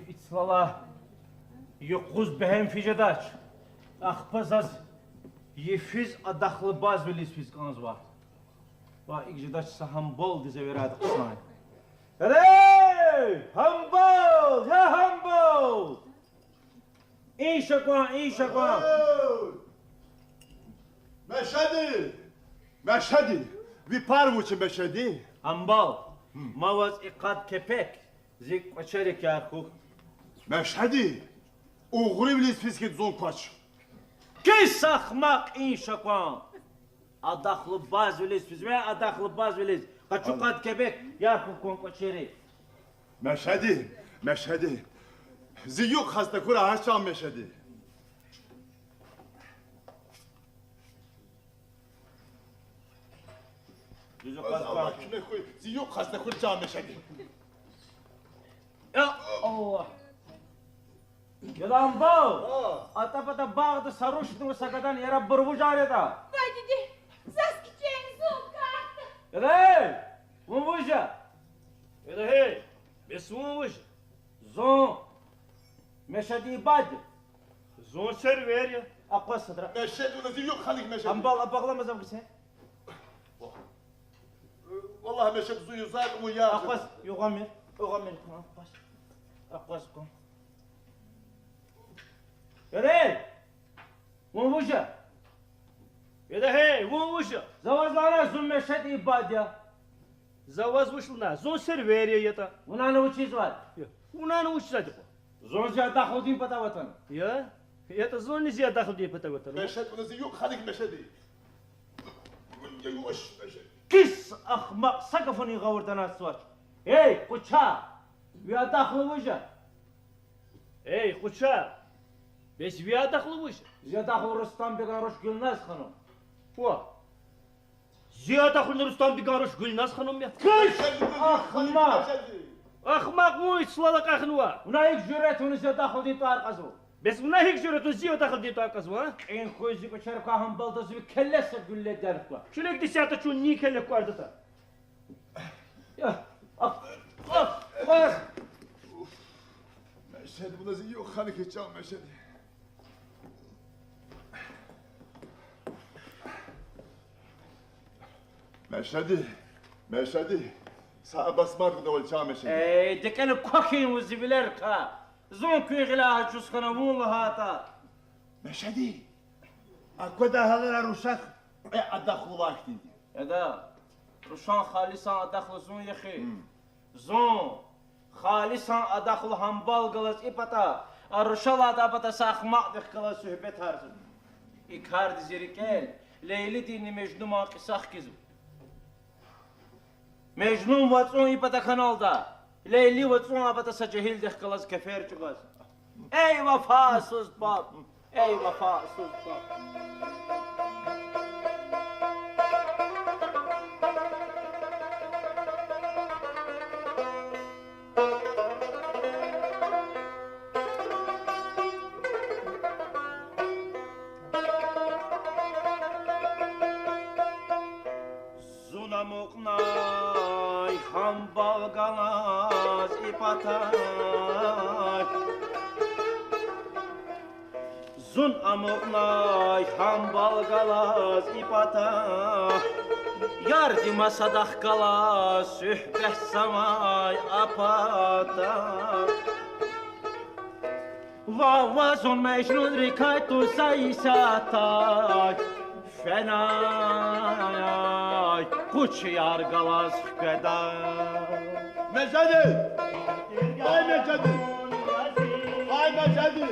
Ицлала юкъуз бегьем физ жедач. Ахпа заз йифиз адахлу базвилиз физ кӀанзава. Ва икӀ жедач, са гьамбалдиз эверайди хъсан. Эй, гьамбал, я гьамбал! Инша кван, инша кван. Мешеди! Мешеди! Ви пар вуч я, Мешеди? Гьамбал, ма ваз и къад кепек, зи кӀвачерик яр хьухь. Мешеди! Угъривилиз физ хьи зун квач. Кис ахмакь, инша кван! Адахлу базвилиз физва, адахлу базвилиз. Къачу къад кепек, яр хьухь кван кӀвачерик. Мешеди, Мешеди. Зи юкь хаста хьурай, гьа чан Мешеди. Аллагь куьмек хьуй, зи юкь хазна хьуй, чан Мешеди. Я Аллагь. Яланбал! А. АтӀа пата багъда са рушни ва са гадани ярабур вужар ятӀа? Вай диде, заз кичӀе, зун кардда. Элей! Вун вуж я? Элегьей, бес вун вуж я? Зун Мешедин бад я. Зун Сервер я. Акъваз садра. Мешед вуна зи юкь хьаник Мешед. Амбал абагълама зав гисе. Валлагь, Мешед, зун юзар кьван я. Акъваз, югъамир, югъамир, акъваз. Акъваз кьван. Элей! Вун вуж я? Элегьей, вун вуж я? За ваз лагьана, зун Мешедин бад я. За ваз вуч лагьана, зун Сервер я ятӀа. Вуна вучизвай? Я, вуна вучизвайди кьван? Зун зи адахлудин патав атана. Я? ЯтӀа зунни зи адахлудин патав атана. Мешед, вуна зи юкь хьаник Мешеди. Кис, ахмакь, са гафунин гъавурда аназвач. Эй, къуча! Ви адахлу вуж я? Эй, къуча! Бес ви адахлу вуж я? Зи адахлу Рустамбеган руш Гуьлназ ханум. Ва! Зи адахлуни Рустамбеган руш Гуьлназ ханум я? Кис, ахмакь! Ахмакь вун, ислала кьахнава. Вуна гьикӀ жуьрет авуна зи адахлудин тӀвар кьазва? Бес вуна гьикӀ жуьрет авуна зи адахлудин тӀвар кьазва, а? Кьин хуьз зи кӀвачерикай гьамбалдаз ви келле са гуьлле дерква. Куьне дисе ятӀа, чун ни келле кӀвардатӀа. Я, а, а, а. Мешед, вуна зи юкь хьаник, чан Мешед. Мешеди, Мешеди, са абасмад гудавал, чан Мешеди. Эй, декӀена квахьин вун зи вилерикай. Зун куьн гъиляй гьа чӀуз хьана вун лагьайтӀа. Мешеди, аквада гьалара рушахъ кьве адахлувай хьтинди. Яда, рушан халисан адахлу зун я хьи. Зун халисан адахлу гьамбал галаз и пата, а рушалайдин пата са ахмакьдихъ галаз суьгьбетарзава. И карди зи рикӀел Лейлидинни Межнуман кьиса хкизва. Межнун вацӀун и пата каналда, Лейли вацӀун а пата са жегьилдихъ галаз кефер чӀугваз. Эй, вафасуз паб! Эй, вафасуз паб! Зун амукьнай гьамбал галаз и патай. Зун амукьнай гьамбал галаз и пата, ярди масадахъ галаз суьгьбетзавай а пата. Вава, зун Межнунрикай туза исятда фенай, къучияр галаз хкведа. Межеди! Ай, Межеди! Ай, Межеди!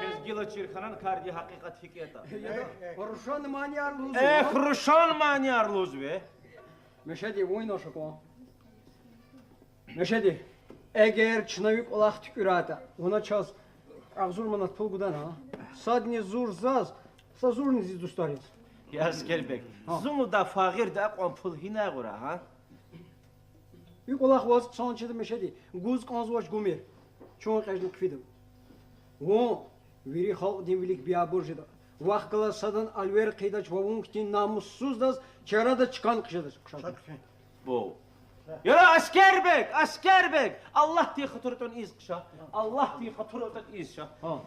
Квез гила чир хьана, карди гьакъикъат гьикӀ ятӀа. Рушан манияр лугьузва. Эхь, рушан манияр лугьузва. Мешеди, вун ина аша кван. Мешеди, эгер чна ви кӀвалах туькӀуьрайтӀа, вуна чаз агъзур манат пул гудана, а? Садни зур заз, са зурни зи дустар яз. Я Аскербег, зун лугьудай фагъирди акьван пул гьинай гъура, гьа? Ви кӀвалах ваз хъсан чида, Мешеди, гуз кӀанзавач гумир. Чун кьежна хъфида. Вун вири халкьдин вилик биябур жеда. Вахъ галаз садан алвер хъийидач ва вун хьтин намуссуздаз чарада чкан хъжедач. Хъша. Бу. Яра, Аскербег, Аскербег! Аллагьдин хатур атӀана ийиз хъша. Аллагьдин хатур атӀана ийиз ша. Гьа.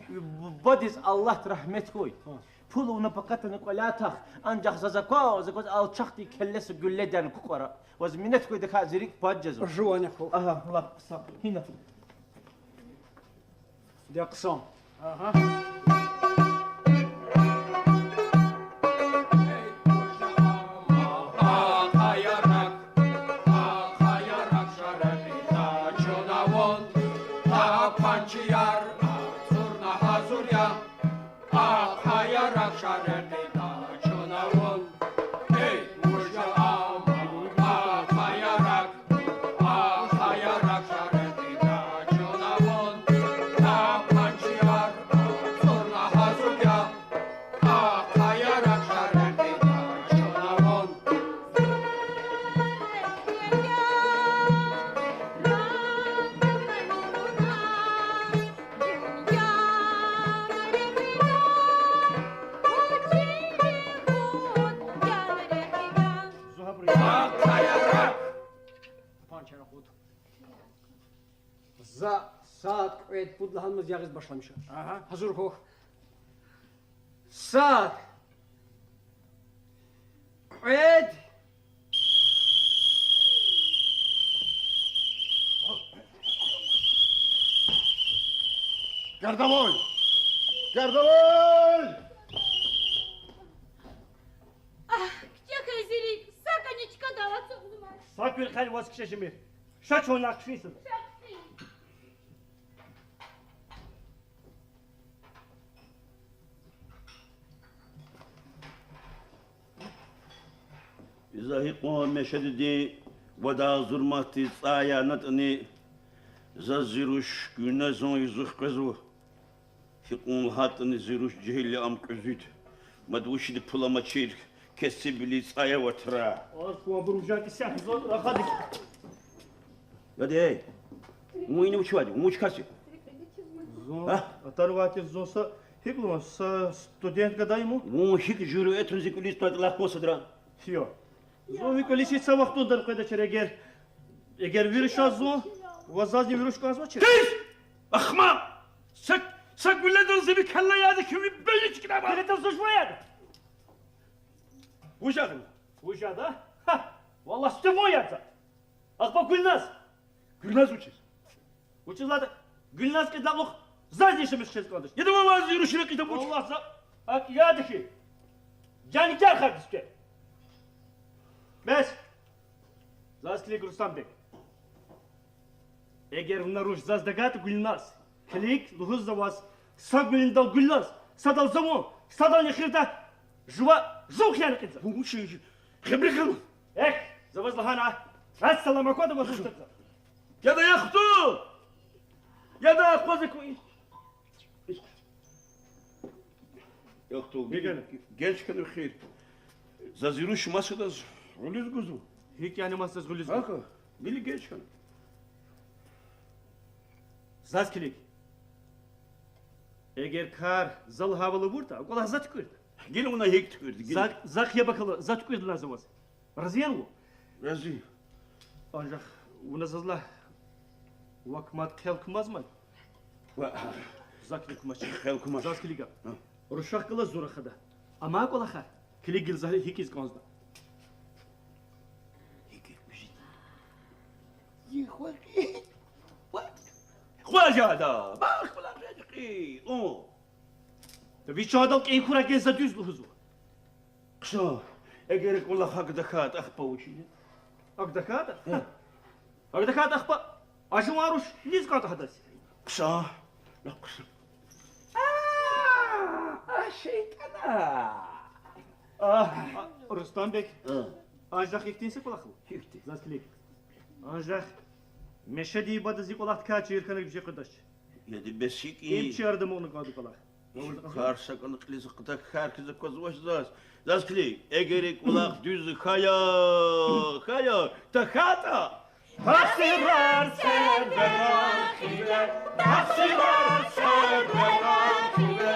Бадиз Аллагьди рагьмет хьуй. Гьа. Пул вуна пакатана кӀвалятах, анжах заз акваз, акваз алчахдин келлеса гуьлледани кукӀвара. Ваз минет хьуй, дакай зи рикӀ пад жезва. Жувани хьухь. Агьа, лап хъсан. Гьина. Де хъсан. Агьа. За сад, кьвед, пуд лагьанмаз ягъиз башламиша. Агьа. Гьазур хьухь. Сад, кьвед. Городовой! Городовой! Агь, кичӀе хьайи зи рикӀ, са кӀани чкадал ацукьзамач. Са куьр хьайила ваз кичӀе жемир. Ша чун винел хъфин сада. За гьикьван Мешедидин вад агъзур манатдин цӀай янатӀани, заз зи руш Гуьлназан юзух къвезва. Гьикьван лагьайтӀани зи руш жегьил я, ам кьуьзуьд. Мад вучиз пул амачир, кесибвилин цӀай аватра. Аз кван буружан кисяхза рахадик. Яде, вун ина вуч авайди, вун вуч кас я? Зун, а? Атарвайтир зун са, гьикӀ лугьун, са студент гадай ман. Вун гьикӀ жуьруьэтун зи кӀвализ твадилахъ кван садра? Фио. Зун ви кӀвализ гьич са вахтунда къведачир эгер. Эгер вири шаз зун, ва зазни вируш кӀанзавачир. Тиз! Ахмакь! Са, са гуьледал зи ви каллаяда хьи ви бейни чкӀидайвал. Гуьледал зун жуван яда? Вуж ягъни? Вуж яда? Гьа! Валлагь, сифте вун яда. Ахпа Гуьлназ. Гуьлназ вучиз? Вучиз лагьайтӀа Гуьлназ кьидлай кьулухъ зазни шумуд чаз кӀандач. Яда валлагь, зи рушни кьида вуч? Валлагь, за гьакӀ яда хьи. Жаникар хьайиди сифте. Бес. Заз килиг, Рустам-бек. Эгер вуна руш заз тагайтӀа, Гуьлназ, килиг, лугьуз за ваз, са гуьлдал Гуьлназ, садал за вун, садални эхирда жува зун хияна кьидзава. Вун вуч хибрикан? Эхь, за ваз лагьана, вассалам, аквада ваз вуч тагзава. Яда, яхту! Яда, акъваз акуй. Яхту, гел чкана эхир. Заз зи руш масадаз гъуьлуьз гузва. ГьикӀ яни масадаз гъуьлуьз гузва? Гьакӏ, гила гел чкана. Заз килиг. Эгер кар за лагьайвал авуртӏа, а кӏвалах за туькӏуьрда. Гила вуна гьикӏ туькӏуьрда, гила. За, за хъия бакӏ ала, за туькӏуьрдалай за ваз. Рази я вун? Рази. Анжах вуна заз лагь, вак мад хъел кумазмай. Ва- Зак вак кумач. Хъел кумач. Заз килиг. Гьа. Рушахъ галаз зун рахада. Амай кӏвалахар килигил, за гьикӏ ийиз кӏанзава. Гьикӏ ийиз? Зи хва хъи. Хва жеда, бахт кӏвалах жеда хъи. О. Вич адал кьин хьурай, гез за дуьз лугьузва. Хъсан, эгер кӏвалах акӏ тахьайтӏа, ахпа вуч ийида? Акӏ тахьайтӏа? Гьа. Акӏ тахьайтӏа, ахпа а жуван руш низ кӏантӏа гьадаз? Хъсан, лап хъсан. А, а, шейтӏана. А, а, Рустам-бек. А. Анжах ихьтин са кӏвалах ава. Ихьтин. Заз килиг. Анжах Мешедин бадаз и кӏвалахдикай чир хьана виже къведач. Яда, бес икӏ. Им чирда мукьна кӏанда кӏвалах. Кар са кӏвалах кьилиз хъда, кар хьиз аквазвач заз. Заз килиг, эгер и кӏвалах дуьз хьая, хьая тахьайтӏа, Тахсирар сервера хиве, тахсирар сервера хиве.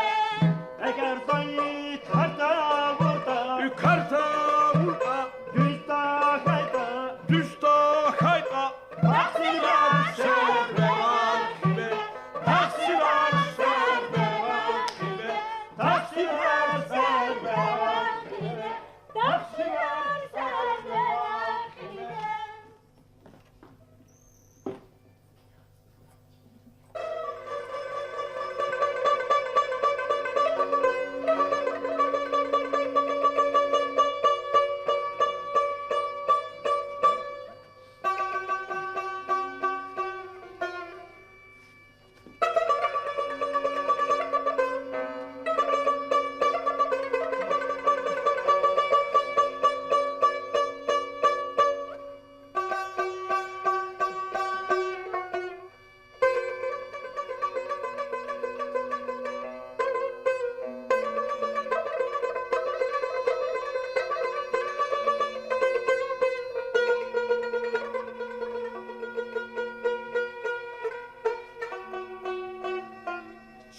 Эгер зайиф кар тавуртӀа, кар тавуртӀа, дуьз тахьайтӀа, дуьз тахьайтӀа, тахсирар сервера хиве, тахсирар сервера хиве, тахсирар сервера хиве, тахсирар сервера хиве.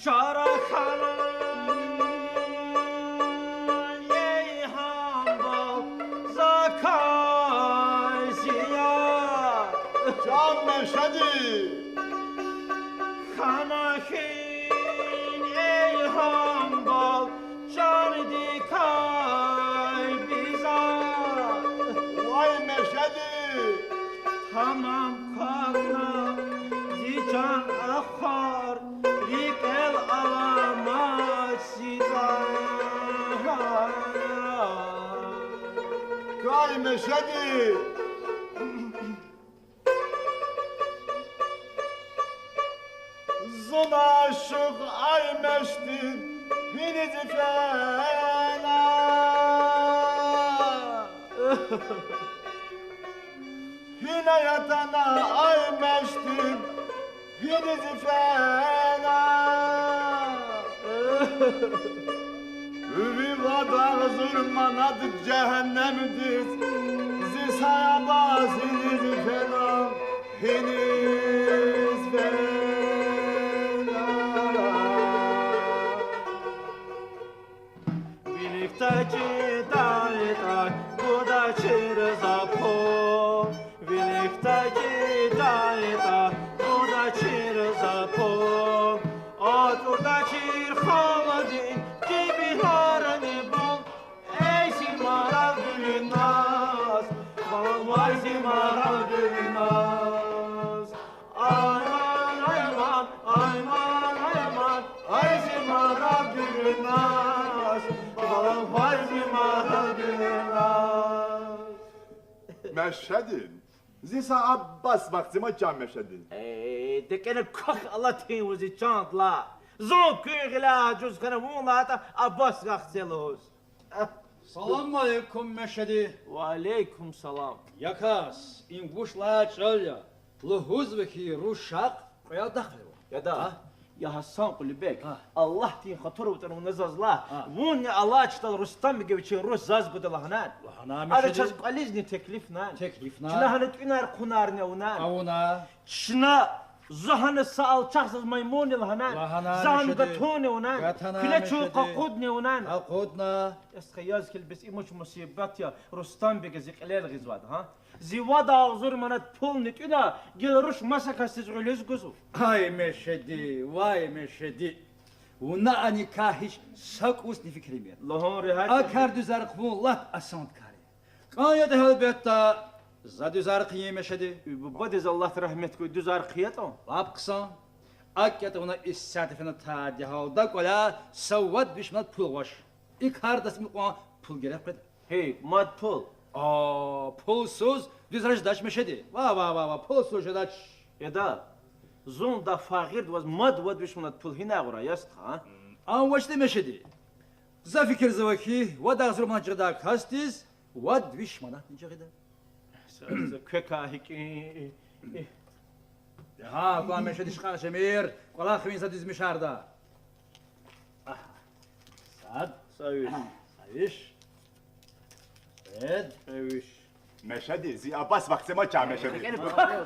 Чара хьана, эй гьамбал, закай зия. Чан Мешеди! Хьана хьи, эй гьамбал, чандикай биза. Вай Мешеди! Тамам квахьна зи чан ахвар, рикӀел аламаз зи тӀвар. Кай Мешеди! Зун ашукь, ай Мешеди, гьиниз фена. Гьина ятӀана, ай Мешеди, гьиниз фена. Ви вад агъзур манат жегьеннемдиз, зи саябаз гьиниз фена, гьиниз фена. Виликдай чидайтӀа, гудачир за пул. Виликдай чидайтӀа, гудачир за пул. АтӀурдачир халкьдин жибинарни бул. Эй зи марал, Гуьлназ, балам, вай зи марал, Гуьлназ. Айман, айман, айман, айман, ай зи марал, Гуьлназ, балам, вай зи марал, Гуьлназ. Мешеди, зи са Аббас вахцима, чан Мешеди. Э, декӀена квахь алатин вузи чан ла. Зун куьн гъиляй ажуз хьана, вун лагьайтӀа Аббас вахце лугьуз. Салам алейкум, Мешеди. Ва алейкум салам. Я кас, им вуч лагьай чӀал я? Лугьузва хьи, рушахъ кьве дахъ ава. Яда, я Гьасан Кьулубег, Аллагьдин хатур аватӀани вуна заз лагь, вунни алай чидал Рустамбега вичин руш заз гуда лагьанани? Лагьана, Мешеди. Ада чаз кӀвализни теклифнани? Теклифна. Чна гьана тӀуьнар-хъунарни авунани? Авуна. Чна, за гьана са алчах заз маймун я лагьанани? Лагьана, Мешеди. За гьана гатунни авунани? Гатана, Мешеди. Куьне чун къакъудни авунани? Къакъудна. Стха, яз хьи, бес им вуч мусибат я, Рустамбега зи кьилел гъизвайди, гьа? Зи вад агъзур манат пулни тӀуьна, гила руш маса касдиз гъуьлуьз гузва. Ай Мешеди, вай Мешеди. Вуна а никягь гьич са кӀусни фикир ийимир. Лугьун регьят. А кар дуьзаркь вун лап асант кар я. КӀан ятӀа, гьелбетда, за дуьзаркь ийин, Мешеди. Бубадиз Аллагьди рагьмет гуй, дуьзаркь ятӀа. Лап хъсан. АкӀ ятӀа, вуна исятда фена тади гьалда кӀваляй са вад виш манат пул гъваш. И кардиз ам кьван пул герек къведа. Гьи, мад пул? А, пулсуз дуьзар жедач, Мешеди. Ва, ва, ва, ва, пулсуз жедач. Яда, зун да фагъирдваз мад вад виш манат пул гьинай гъурай, я стха? Ам вучда, Мешеди? За фикирзава хьи, вад агъзур манат жагъидай касдиз вад виш манатни жагъида. Са, са квекай гьикӀин. Гьа, кван Мешеди, ишкьар жемир, кӀвалах вин са дуьзмишарда. Агь. Сад. Са виш. Са виш. Кьвед. Кьве виш. Мешеди, зи Аббас вахтема ча Мешеди.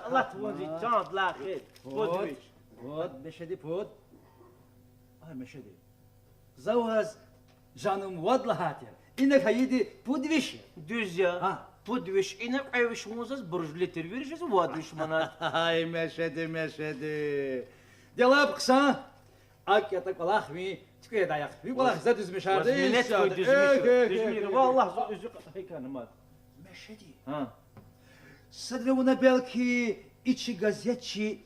Аллагь тавунзи чандла хир. Пуд виш. Пуд, Мешеди, пуд. Ай, Мешеди. За ваз жаным вад лагьайтӀа, ина хьайиди пуд виш я. Дуьз я. Гьа. Пуд виш ина, кьве виш вун заз буржлу тир, вири жез вад виш манат. Ай, Мешеди, Мешеди. Де лап хъсан, акӀ ятӀа кӀвалах ви туькӀведай яхъ. Ви кӀвалах за дуьзмишарда. Ваз минет хьуй, дуьзмиш. Эхь, эхь, дуьзмир. Эхь, эхь, валлагь, эхь, за уьзуькъа хьайкана мад. Мешеди. Гьа. Садра вуна белки и чи газетчи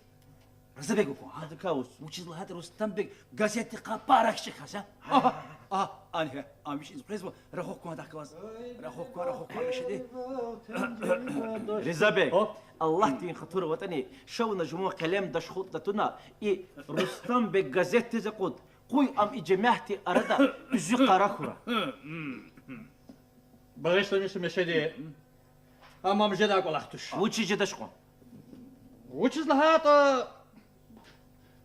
Ризабег акун, а? Адакай вуч? Вучиз лагьайтӀа Рустамбег газетдин къапар ахчи хьана, а? А, а, ани, а, вичиз къвезва, рахух кван дахкаваз. Рахух кван, рахух кван, Мешеди. Ризабег, о, Аллагьдин хатур аватӀани, ша вуна жуван къелемдаш хутӀда туна, и Рустамбег газетдиз акъуд, къуй ам и жемятдин арада уьзуькъара хьурай. Багъишламиша, Мешеди. Амма ам жедай кӀвалах туш. Вучиз жедач кьван? Вучиз лагьайтӀа,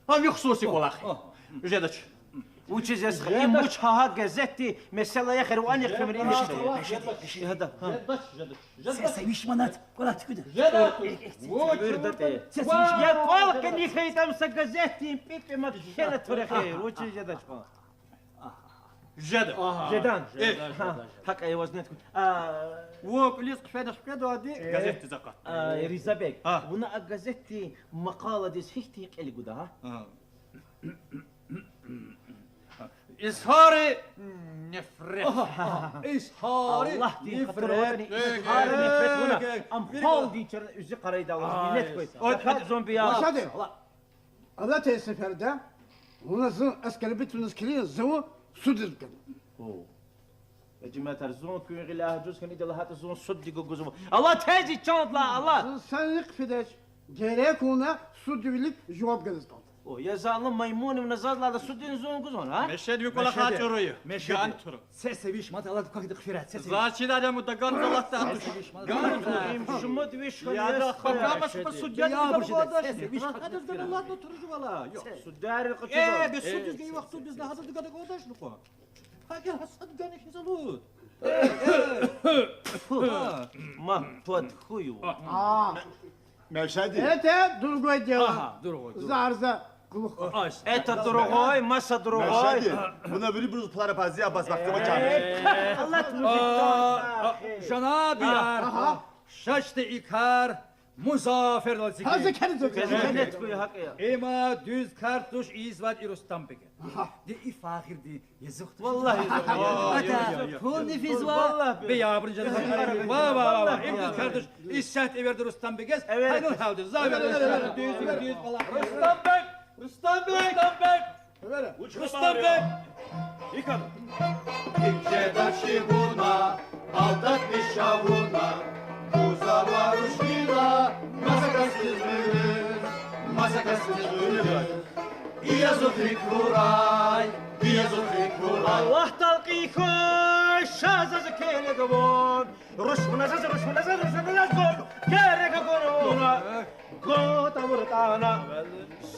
ам ви хсуси кӀвалах я. Жедач. Вучиз я стха, им вуч гьа газетдин месэла я, хер ван яхъ фемри. Жедач, жедач, жедач. Се, се виш манат кӀвалах туькӀуьда. Жедач. Вуч? ВирдатӀе. Се, се виш. Я кӀвал къени хьайитӀа, ам са газетдин пипӀ мад кхьена турехи. Вучиз жедач кьван? Жеда. Жедан. Э. Гьа, гьакӀ я, ваз нет. А, вун кӀвализ хъфена шкведалди газетдиз акъат. А, Ризабег, а, вуна а газетдин макъаладиз гьихьтин кьил гуда, гьа? А. Изгьари нефрет. Изгьари нефрет. Аллагьдин хатур аватӀани, изгьари нефрет вуна. Ам халкьдин чара уьзуькъара ийида, ваз минет хьуй. Ай, ай, зомби я. Мешеди, алатай сеферда вуна зун оскорбительность килигна, зун суд ийиз гана. О. Я жемятар, зун куьн гъиляй жуз хьана, ида лагьайтӀа зун суддиз гугузва. Алатай зи чандла, ала. Зун санни хъфидач. Герек вуна суддивилик жаваб галаз кӀанда. О, я залум маймун, вуна заз лагьайла суддиз зун гузвани, а? Мешеди, ви кӀвалах чӀуру я. Мешеди. Ган тур. Се, се виш манат алад квахьда хъфирай, се, се виш. Заз чидай, амма даган залатда туш. Се, се виш манат. Ган тур. Им шумуд виш хьана. Яда, хабама шуба суддя я, буржи да, се, се виш манат. Хадаз гана латна туржувала. Ёх. Суддяри къачу. Э, бес суддиз гайи вахту биз на хадаз гана гъвадач нукъва. Гьакӏ гьасад гана хизалуд. Ма, тӏвар хьуй вун. А. Мешеди. Это другое дело. Ага, другой, другой. Зарза кулух. Ай, это другой, маса другой. Мешеди. Вуна вирибуруз пулар пази, Аббас, вахтима чамиш. Э, Аллагь, мужик, а, а, жанабияр. Ага. Шашди и кар Музаффердал зикер. Гьаза кер зикер. Гьаза кер. Има дуьз кар туш ийизвайди Рустамбеге. Ди и фагъирди язух туш. Валлагь, язух. Ада пулни физва. Валлагь. Бе ябурун жана. Ва, ва, ва, ва. Им дуьз кар туш. Исятда эверди Рустамбегез. Эвер. Гьанал гьалди. Завер. Дуьз, дуьз, валлагь. Рустамбег! Рустамбег! Рустамбег! Рустамбег! Икан. Икче дачи вуна, алдатмиш авуна, кузава рушнила, маса касдиз гъуьлуьз, маса касдиз гъуьлуьз. Иязухрик хьурай, иязухрик хьурай. Аллагь талкьин хьуй, ша заз келег авун. Рушмуна заз, рушмуна заз, рушмуна заз гун, герек гун вуна. Гун тавуртӏана.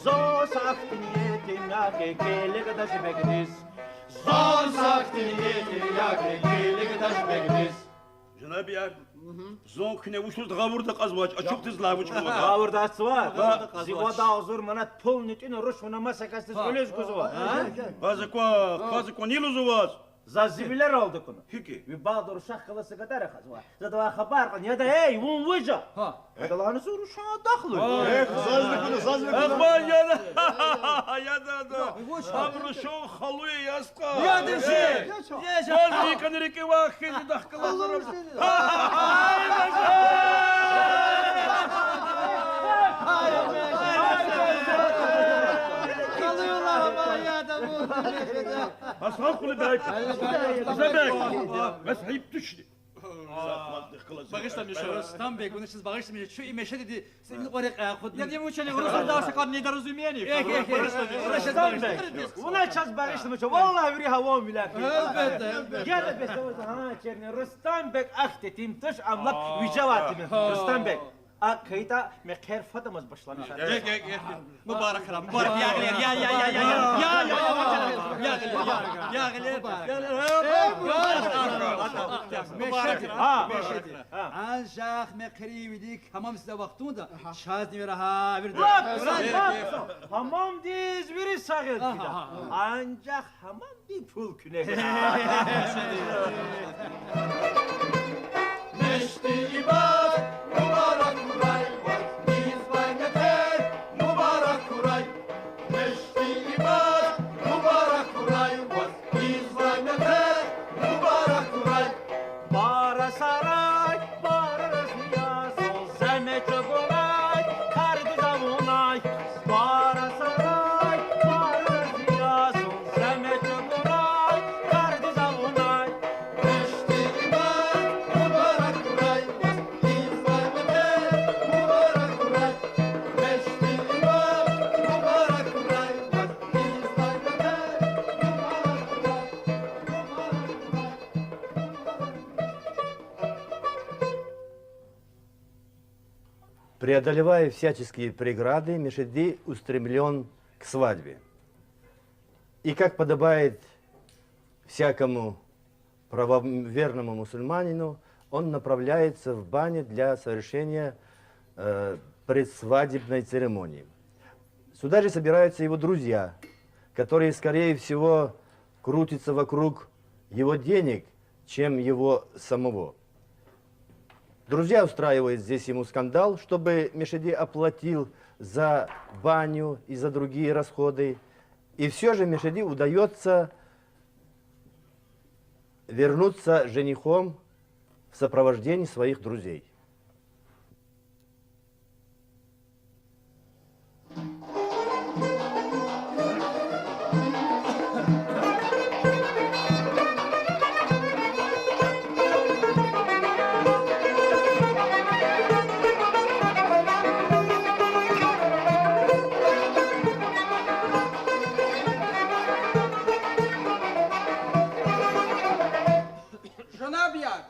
Зун са ахьтин етим я ки, келег дач бегдиз. Зун са ахьтин етим я ки, келег дач бегдиз. Жанабияр, зун куьне вучиз гъавурда кьазвач, ачухдиз лагь вуч кьазвач. Гъавурда кьазвач? Зи вад агъзур манат пулни тӏуьна, рушмуна маса касдиз гъуьлуьз гузва. Къаза ква, къаза ква, ни лугьузва ваз? Заз зи вилералди акуна. Гьикӏ? Ви балда рушахъ галаз са гадаяр ахъайзава. За адавай хабар кьуна: яда, эй, вун вуж я? Ада лагьана: зун рушан дахлу я. Эхь, зазни куна, зазни куна. Ахпа яда. Яда, яда. Ам рушан халу я, ястха. Яда, жи. Ваз икӏан рикӏи вахиз дахкалазарам. Аслан Къулубек. Къулубек. Бес гьайиб тушни. Багъишламиша. Рустамбек, вуна чаз багъишламиша, чу и Мешедиди сени кьве рекьяй акъудна. Я дим учени, урусдал сакъат недоразумение. Эхь, эхь, эхь. Рустамбек, вуна чаз багъишламиша, валлагь, вири гьаван вилак. Гьелбетда, гьелбетда. Яда бес, гьа, черни, Рустамбек ахьтин туш, ам лап вижевай тир. Рустамбек. АкӀ хьайитӀа, мехъер фадамаз башламишайди. Эхь, эхь, эхь. Мубаракрам, мубарак, ягълер, я, я, я. Ягъле, ягъле. Мубарак. Мешеди, мешеди. Анжах мехъерин вилик гьамамдиз вахтунда чаз невера вирида. Гьамамдиз вири сагъ фида. Анжах гьамамди пул куьне гана. Мешеди ибад, мубарак хьурай ваз, извай мехъер, мубарак хьурай. Мешеди ибад, мубарак хьурай ваз, извай мехъер, мубарак хьурай. Бара сарай, бара разни ясул, земе чӀугунай, кардиз авунай. Бара сарай, бара разни ясул, земе чӀугунай, кардиз авунай. Мешеди ибад, мубарак хьурай ваз, извай мехъер, мубарак хьурай. Мешеди ибад, мубарак хьурай ваз, извай мехъер, мубарак хьурай. Преодолевая всяческие преграды, Мешеди устремлён к свадьбе. И, как подобает всякому правоверному мусульманину, он направляется в баню для совершения, э, предсвадебной церемонии. Сюда же собираются его друзья, которые, скорее всего, крутятся вокруг его денег, чем его самого. Друзья устраивают здесь ему скандал, чтобы Мешеди оплатил за баню и за другие расходы. И всё же Мешеди удаётся вернуться женихом в сопровождении своих друзей. Жанабияр,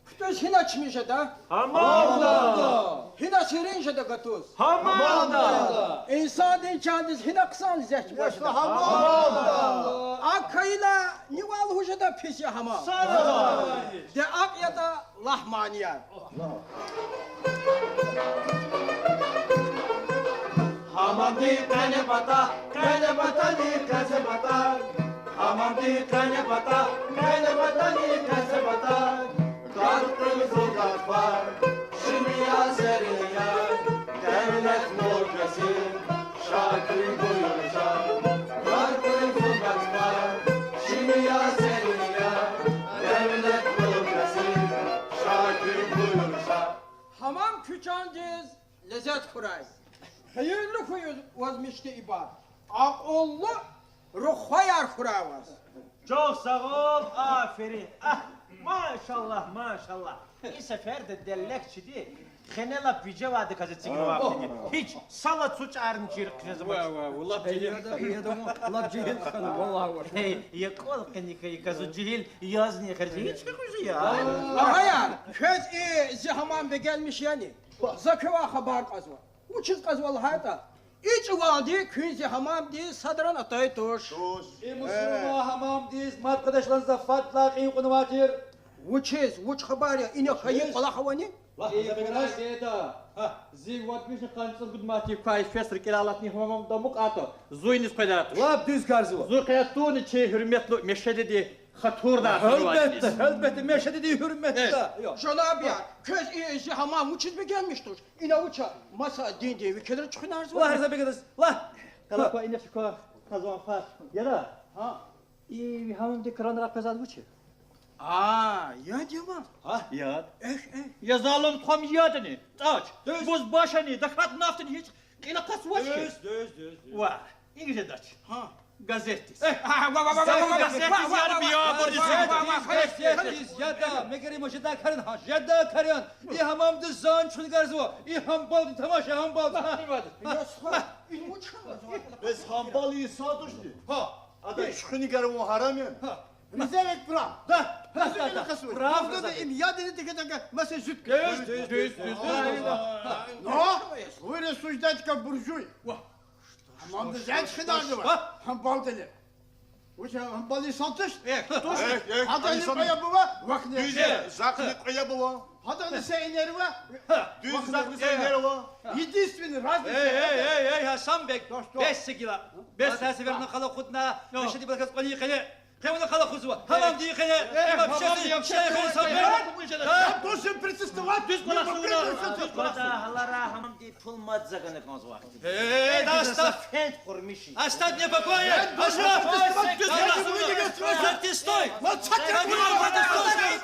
кутуз гьина чими жеда? Гьамалда. Гьина серин жеда гатуз? Гьамалда. Инсандин чандиз гьина хъсан лезет жеда? Гьамалда. АкӀ хьайила, нивай лугьуз жеда пис я гьамам? Де акӀ ятӀа лагь манияр. Гьамамдин къене пата, къене патани къезе пата. Гьамамдин къене пата, къене патани къезе пата. Гар къизил гатфар, шими я серин я, девлетлу кесиб, шакир буюр ша. Гар къизил гатфар, шими я серин я, девлетлу кесиб, шакир буюр ша. Гьамам куь чандиз лезет хьурай. Хийирлу хьуй ваз, Мешеди ибад. Акьуллу рухваяр хьурай ваз. Чухсагъул, аферин. Агь, машаллагь, машаллагь. И сеферда деллек чиди, хене лап вижевайдаказ эцигнавай хьтин. Гьич са лацу чӀарни чир хъжезмач. Ва, ва, ва, лап жегьил. Яда, яда, лап жегьил хьана, валлагь, ва. Гьей, я кӀвал къени хьайи касди жегьил язни хьиз гьич хкиз я. Агъаяр, квез и зи гьамам бегенмиш яни? За квевай хабар кьазва. Вучиз кьазва лагьайтӀа, и чӀавалди куьн зи гьамамдиз садрани атай туш. И мусурман гьамамдиз мад къведач лагьана за фадлай кьин кьунвай тир. Вучиз, вуч хабар я, ина хьайи кӀвалах авани? Лагь, за бегенай жеда. Зи вад вишни къанни цӀуд гуд мад тир квай фес рикӀелай алатна гьамамда амукьайтӀа, зун иниз къведар туш. Лап дуьз кӀанзава. Зун къведар тунни чи гьуьрметлу Мешедидин хатурдай. Гьелбетда, гьелбетда, Мешедидин гьуьрметда. Жанабияр, квез и зи гьамам вучиз бегенмиш туш? Ина вуч я, маса диндин векилри чуьхуьнарзава? Лагь, за бегенай, лагь. Къала квай ина чка къазан фад. Яда. Гьа. И ви гьамамдин кранрай къвезвайди вуч я? А, яд я ма. Гьа, яд. Эхь, эхь. Я залум тухвам, ядни, тӀач. Дуьз. Буз башани, дахат нафтни гьич кьил акъатзавач хьи. Дуьз, дуьз, дуьз, дуьз. Ва, инг жедач. Гьа. Газетдиз. Эхь, а, ва, ва, газетдиз, ва, ва, я, ва, бур ва, ва, газетдиз, ва, ва, газетдиз, яда, мегер има жедай кар я, гьа, жедай кар я. И гьамамдиз зун чуьхуьнарзава, и гьамбалдин тамаша, гьамбалдин. Ва, ва, ва. Бес гьамбал инсан тушни? Гьа. Ада чуьхуьнар вун гьарам я. Гьа. Риза век прав. Да, да, да, да. Правда да, им яд я, дидеди, маса жидкий. Дуьз, дуьз, дуьз, дуьз, дуьз. Но, вири суждать как буржуй. Ва. Гьамамдиз зун чуьхуьнарзава. Ва. Гьамбалдин. Вуч я, гьам бали салтыш? Эхь, туш. Эхь, эхь, гьадани инсан кьве яб ава, вахне. Дуьз я, захъни кьве яб ава. Гьадани са инер ава. Дуьз, вахне, захъни са инер ава. Единственный разница. Эй, эй, эй, эй, Гьасан бек, бес са гила. Бес са сефер вуна къал акъудна, мешеди балахъ кьван йикъене. Къе вуна къал акъудзава. Гьамамдин йикъене. Э, гьамамдин йикъене. Э, гьамамдин йикъене. Я должен протестовать. Дуьз кӀвалахзава, дуьз кӀвалахзава. Гьалара гьамамдин пул мад за гана кӀанзава ахьтин. Э, да, оставь. Фенд къурмиши. Оставь мне в покое. Оставь. Протестуй.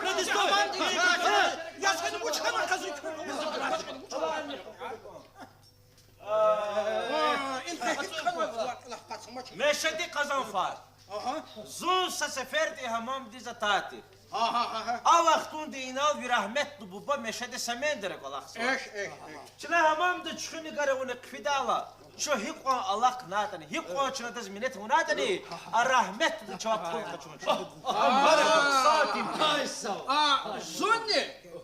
Протестуй. Я сени вучхана кази. Мешеди Къазанфар. Зун са сеферда гьамамдиз атайтир. А вахтунда инал ви рагьметлу буба Мешеди Семендера кӀвалахзава. Чна гьамамда чуьхуьн гара авуна хъфидайла, чун гьикьван алахънайтӀани, гьикьван чна адаз минет авунайтӀани, а рагьметлуди чавай пул къачуна. Ай, сав. А зунни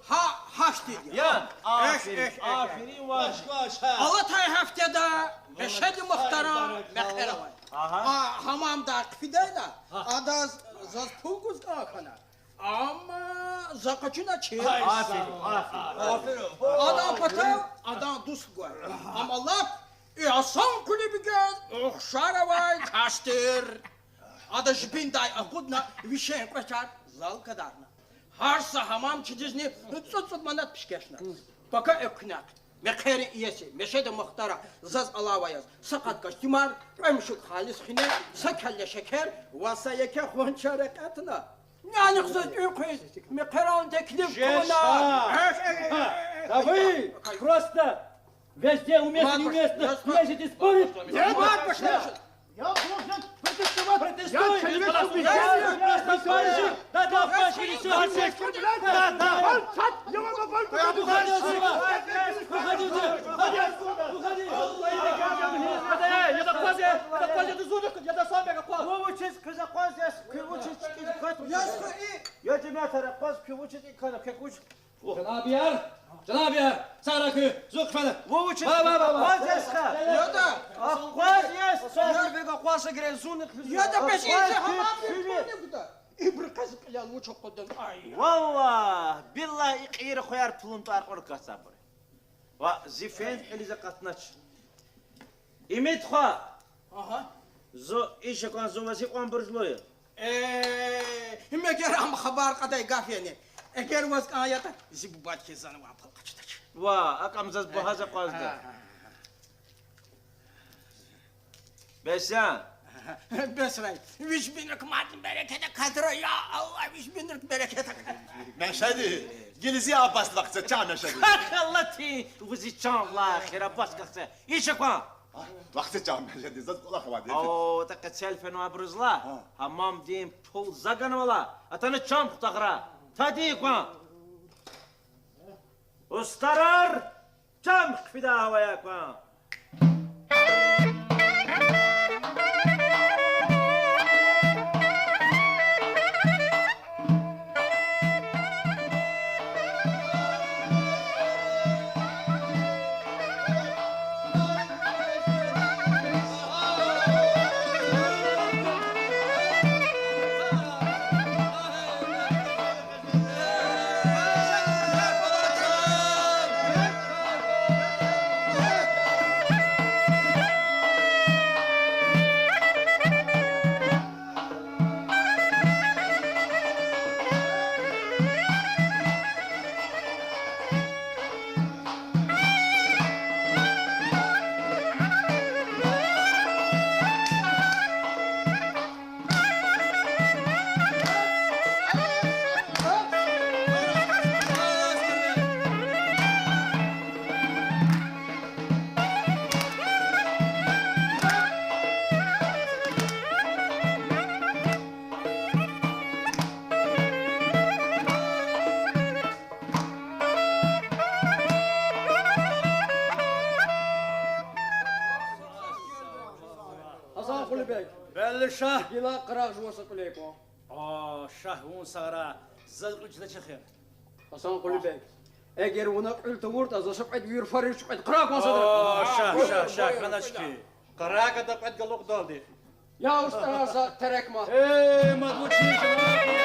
гьа гьахьтинди я. Ян, аферин, аферин ваз. Алатай гьафтеда Мешеди Мухтара мехъер авай. А гьамамдай хъфидайла, адаз заз пул гуз кӀан хьана. Амма за къачуначир. Аферин, аферин. Адан патав адан дуст гвай. Амма лап и Гьасан Къулубегаз ухшар авай кас тир. Ада жибиндай акъудна, вишен кӀвачер зал гадарна. Гьар са гьамамчидизни цӀуд-цӀуд манат пишкешна. Пака экуьнахъ мехъерин иеси Мешеди Мухтара заз алава яз са къат костюмар, кьве муьшуьк халис хине, са келле шекер ва са еке хунчар экъятна. Нянихъ заз тӀуьн хъийиз мехъерални теклиф тавуна. Давай, просто везде уместно, неуместно, ездить и спорить. Я должен протестовать. Протестуй. Я человек с убеждениями. Да, да, Паша, не всё. Да, да. Молчать! Я вам говорю, уходи отсюда. Уходи, уходи. Уходи. Э, я да къваз, я да къваз, я да зур, я да сам бега къваз. Ву вучиз, куьз акъваз, я куь вучиз, я жемятар акъваз, куь вучиз, и кана, куь вуч. Жанабияр, жанабияр, сагърай куьн, зун хъфена. Ву вучиз? Ва, ва, ва, ва. Акъваз я стха. Я да. Акъваз я стха. Бега къваз грен зун хъфена. Я да пешин акъваз, гьаман куьн, куьн. Ибуру къвез кьилел вуч акъудун, ай. Валлагь, биллагь, и кьейир хваяр пулун тӀвар кьур кацабур. Ва зи фенд кьилиз акъатнач. Имид хва. Агьа. Зун иша кван, зун ваз гьикьван буржлу я? Э, им эгер ам хабар кьадай гаф яни? Эгер ваз кӀан ятӀа, зи бубад хьиз зани ван пул къачудач. Ва, акӀ ам заз багьаз акъвазда. Агьа. Бес я? Бесрай. Вич бинрик мадни берекат акатра, я Аллагь, вич бинрик берекат акатра. Мешеди, гила зи Аббас вахце, чан Мешеди. Аллагьди вузи чан лагьай хер Аббас вахце. Иша кван. Вахце, чан Мешеди, заз кӀвалах авайди. О, такьа цел фенвайбуруз лагь, гьамамдин пул за ганвай лагь, атана чам хутахра. Тади кван. Устарар! Чам хъфидай гьавая кван. Гьасан Къулубег. Белли, шагь. Гила къарагъ жуван са кьуьлер кван. О, шагь, вун сагърай, заз кьуьл чидач эхир. Гьасан Къулубег, эгер вуна кьуьл тавуртӀа, за са кьвед вири фариш кьвед къарагъ кван садра. О, шагь, шагь, шагь, хьанач хьи. Къарагъ гада кьвед галукьдалди. Я устӀарар, за терекма. Э, мад вучиз жемят я?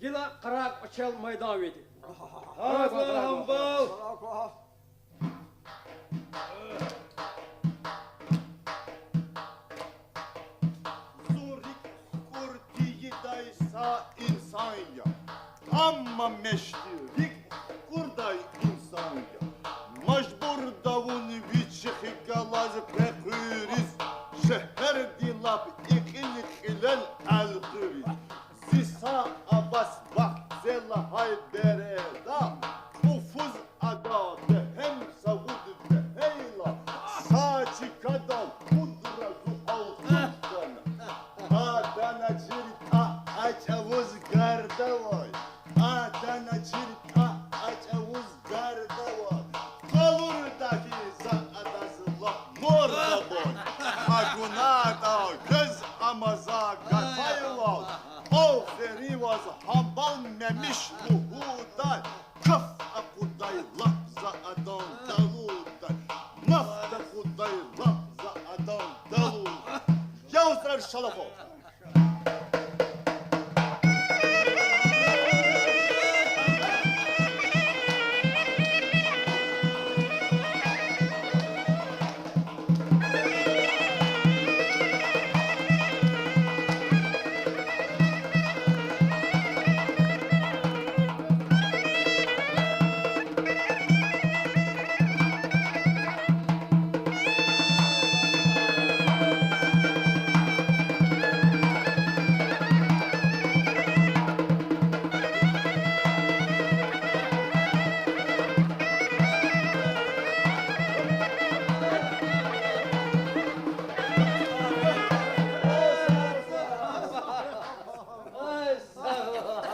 Гила къарагъ кӀвачел майдан веди. Гьаза гьамбал. Зун рикӀ хкӀур тийидай са инсан я, амма мешди рикӀ хкӀурдай инсан я. Мажбурда вун вичихъ галаз пехъуьриз, шегьердин лап икьин кьилел элкъуьриз. Зи са Абас вахъ це лагьай береда, кӀуфуз ада бегьем савуд бегьейла, са чкадал пудра зухал кутана. Атана чиртӀа а чӀавуз гардавай, атана чиртӀа а чӀавуз гардавай. Къалурда хьи за адаз лап морда бай, агунатӀа квез ама за гатайвал. Аферин ваз, гьамбал мемиш лугьудай, каф акъудай лап за адан далудай, маф акъудай лап за адан далудай. Я устӀарар, шалахо.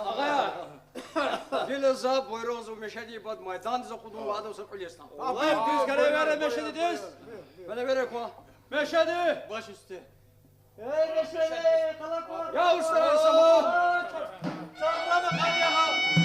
Агъаяр, гила за буйругъзава Мешедидин пад майдандиз акъудун ва адав са кьуьл яз тан. Дуьз галай вера Мешедидиз. Галай вера ква. Мешеди! Баш уьсте. Эй, Мешеди, къала кван! Я устӀарар, са ма! Чакълама къарагъ!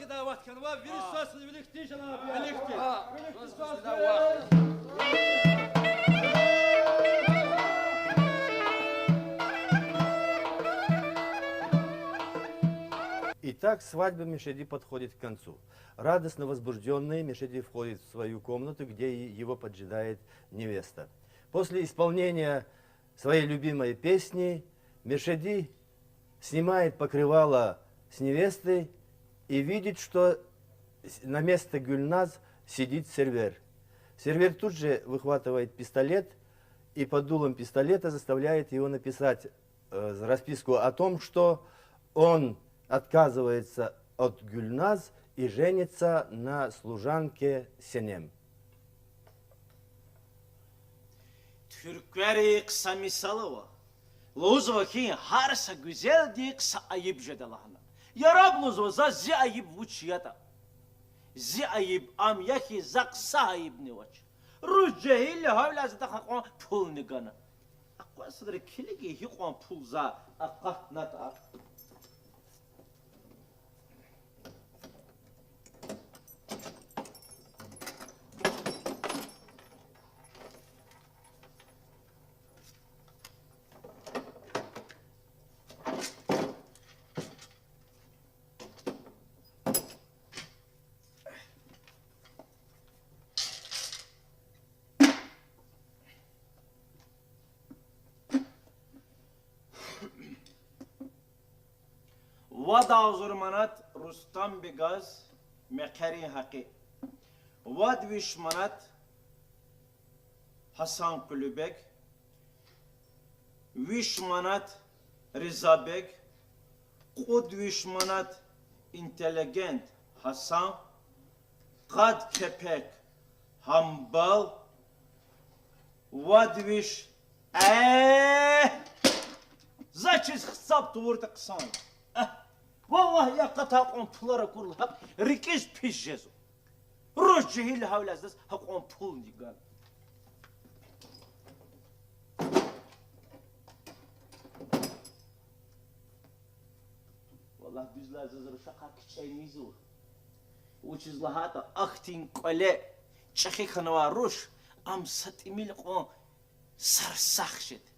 Дават хьанва, вири саз виликди, жанаб я. Виликди. Виликди саз. Итак, свадьба Мешеди подходит к концу. Радостно возбуждённый, Мешеди входит в свою комнату, где и-, его поджидает невеста. После исполнения своей любимой песни Мешеди снимает покрывало с невесты и видит, что с-, на место Гюльназ сидит Сервер. Сервер тут же выхватывает пистолет и под дулом пистолета заставляет его написать, э, расписку о том, что он отказывается от Гюльназ и женится на служанке Сенем. Туьрквери хъсан мисал ава. Лугьузва хьи, гьар са гуьзелдихъ са айиб жеда лагьана. Яраб, лугьузва, заз зи айиб вуч ятӀа. Зи айиб ам я хьи, захъ са айибни авач. Руш жегьил я, гьавиляй за адахъ гьакьван пулни гана. Акъваз садра килиг, гьикьван пул за акъатнатӀа. Вад агъзур манат Рустамбегаз мехъерин гьакъи. Вад виш манат Гьасан Къулубег, виш манат Ризабег, кьуд виш манат интеллигент Гьасан, къад кепек Гьамбал, вад виш, э, за чиз гьисаб тавуртӀа хъсан я. Э, валлагь, я къатай кьван пулар акурла гьакӀ рикӀиз пис жезва. Руш жегьил я, гьавиляй заз гьакьван пулни гана. Валлагь, дуьз лагьайтӀа, заз рушахъай кичӀе ийизва. Вучиз лагьайтӀа ахьтин кӀвале чӀехи хьанвай руш, ам са тӀимил кьван сарсагъ жеда.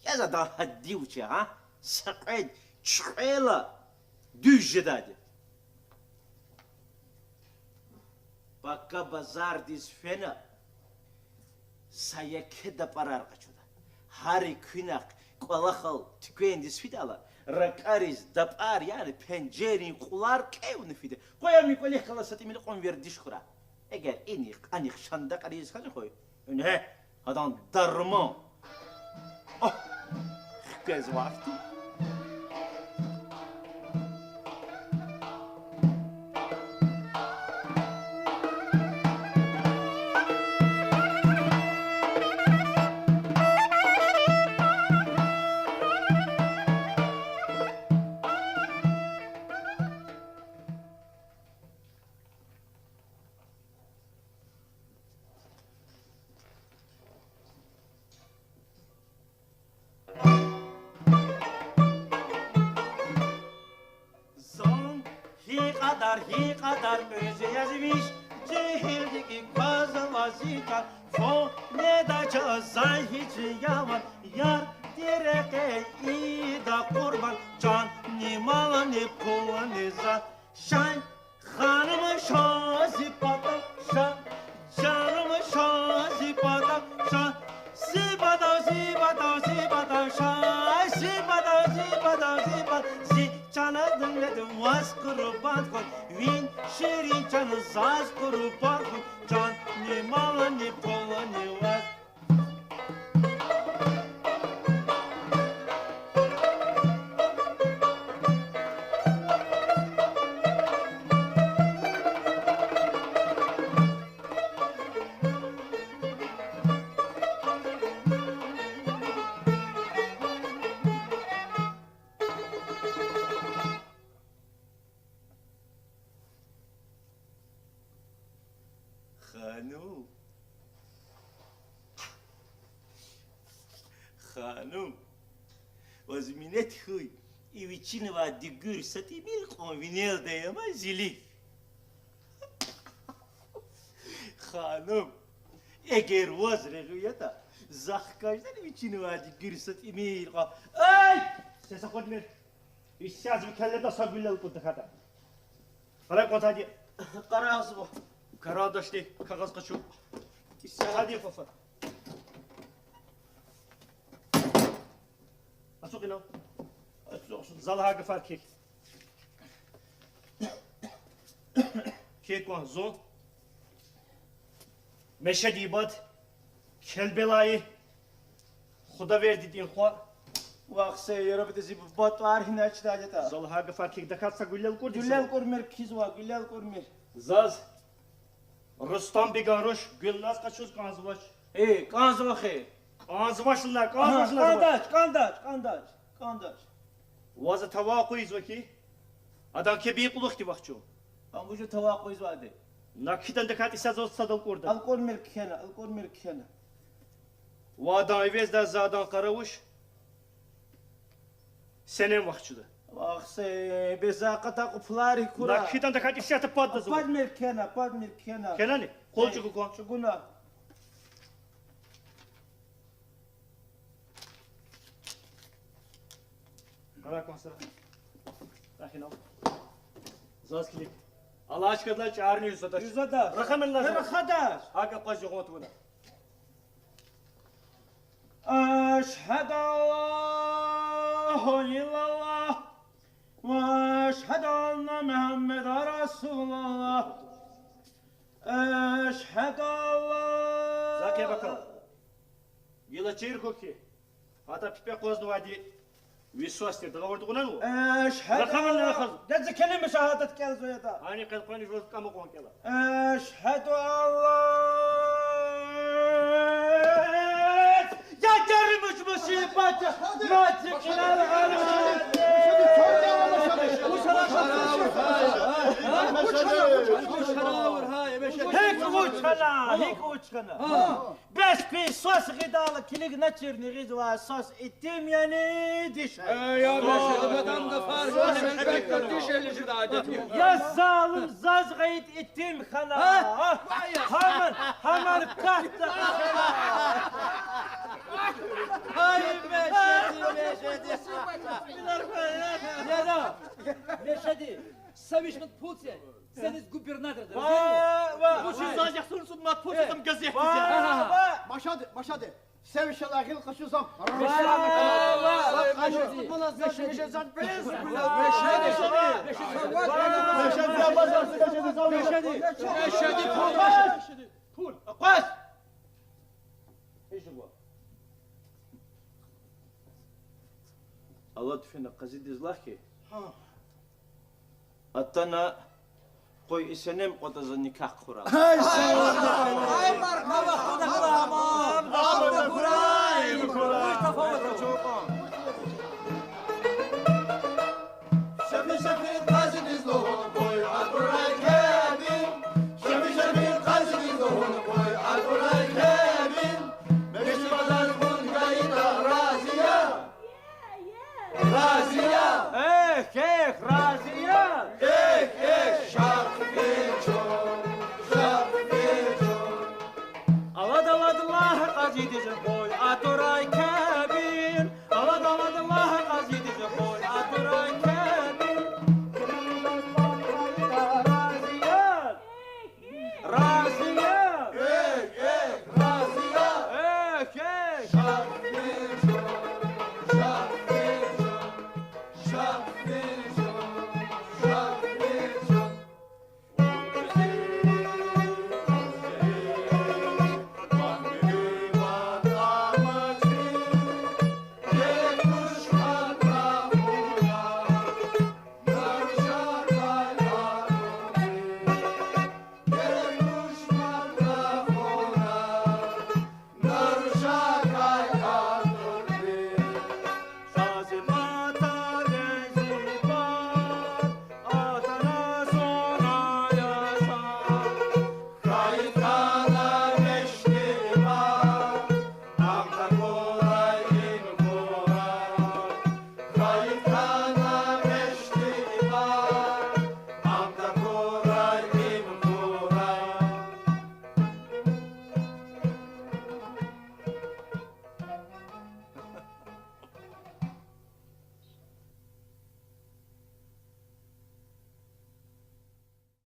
Яз адан гьадди вуч я, гьа? Са кьвед чуькьвейла дуьз жедайди. Пака базардиз фена, са еке дапӀарар къачуда. Гьар и куьнахъ кӀвалахал туьквендиз фидайла, ракӀариз дапӀар, яни пенжеррин кьулар кӀевна фида. Къуй ам и кӀвалихъ галаз са тӀимил кьван вердиш хьурай. Эгер инихъ-анихъ шандакьариз хьана хьуй, ингье, гьадан дарман. О, хквезвай хьтин. Зун гьи кьадар, гьи кьадар кьуьзуь яз виш, жегьилдик кваз ава зи чан, фу неда чаз зай гьич яван, ярди рекье ийида къурбан, чан, ни мал, ни пул, ни зат. Шай, ханум, ша зи патав, ша, жанум, ша зи патав, ша, зи патав, зи патав, зи патав, ша, зи патав, зи патав, зи патав, зи чан, дуньяда ваз къурбанд хьуй, ви ширин чан заз къурбанд хьуй, чан, ни мал, ни пул, ни ваз. Ханум. Ханум. Ваз минет хьуй, и вичинавай дуьгуьр са тӀимил кьван винелдай ама зи лиф. Ханум, эгер ваз регъуь ятӀа, захъ хкаждани вичинавайди Гуьрсат имир кьван. Эй! Сес акъудмир. Исятда ви келледа са гуьллел кӀуд тахьайтӀа. Къарагъ кьван тади. Къарагъзава. Карандашди кагъаз къачу. Исятда. Гьади фафа. Ацукь ина. Ацукь. За лагьай гафар кхьихь. Кхьихь кван зун. Мешеди бад, Келбелаи, Худавердидин хва. Вахсе, я Рабби, зи буба тӀвар гьиниз чидай ятӀа. За лагьай гафар кхьихь, даказ са гуьллел кӀурди. Гуьллел кӀурмир, кхьизва, гуьллел кӀурмир. Заз Рустамбеган руш гуьллаз къачуз кӀанзавач. Э, кӀанзава хьи. КӀанзавач лагьана, кӀанзавач лагьана. КӀандач, кӀандач, кӀандач, кӀандач. Ваз тавакъу ийизва хьи, адан кепӀин кьулухъди вахчу. Ам вуж тавакъу ийизвайди? На кхьидайдакай исятда заз сад алкӀурда. АлкӀурмир кхьена, алкӀурмир кхьена. Ва адан эвездай за адан къаравуш Сенем вахчуда. Вахсе, бес за акъатай кьван пулар гьикӀ хьурай? На кхьидайдакай исятда паддазва. Падмир кхьена, падмир кхьена. Кхьенани? Къул чӀугу кван. ЧӀугуна. Къарагъ кван сара. Тахьинал. Заз килиг. Алай чкадилай чӀарни юзадач. Юзадач. Рахамир лагьана. Рахадач. ГьакӀ акъваз жагъун тавуна. أشهد أن لا إله إلا الله وأشهد أن محمدا رسول الله. أشهد أن لا Закай бакал. Гила чир хьухь хьи. Гьада пипӀе акъвазнавайди ви свас тир, договор тукӀунани вун? أشهد Рахамир лагьана. Дед, за келима шагьадат кӀелзава ятӀа. Гьана къел кьван, жуваз кӀама кьван кӀела. أشهد أن لا Я гермуш муши бача, мачи килал гъару. ГьикӀ вуч хьана, гьикӀ вуч хьана. Бес куь свас гъидайла килигна чирни гъизвай свас итим яни дишегьли? Э, я бес, адам гафар, элбетда, дишегьли жеда адет я. Я залум, заз гъайид итим хьана. А? Гьаман, гьаман катда. Ай, Мешеди, Мешеди. Яда, Мешеди, са виш ман пул це, сени губернатор да. Ва, ва. Вучиз заз яхцӀурни цӀуд ман пул це, там газет ва, ва. Машади, Машади. Се вишелай гъил къачуз ам. Ва, ва. Пул. Акъваз. Алад фена къазидиз лагь хьи. Атана, къуй и Сенем кӀватӀа за никагь хъурай. Ай, маркава худа храма.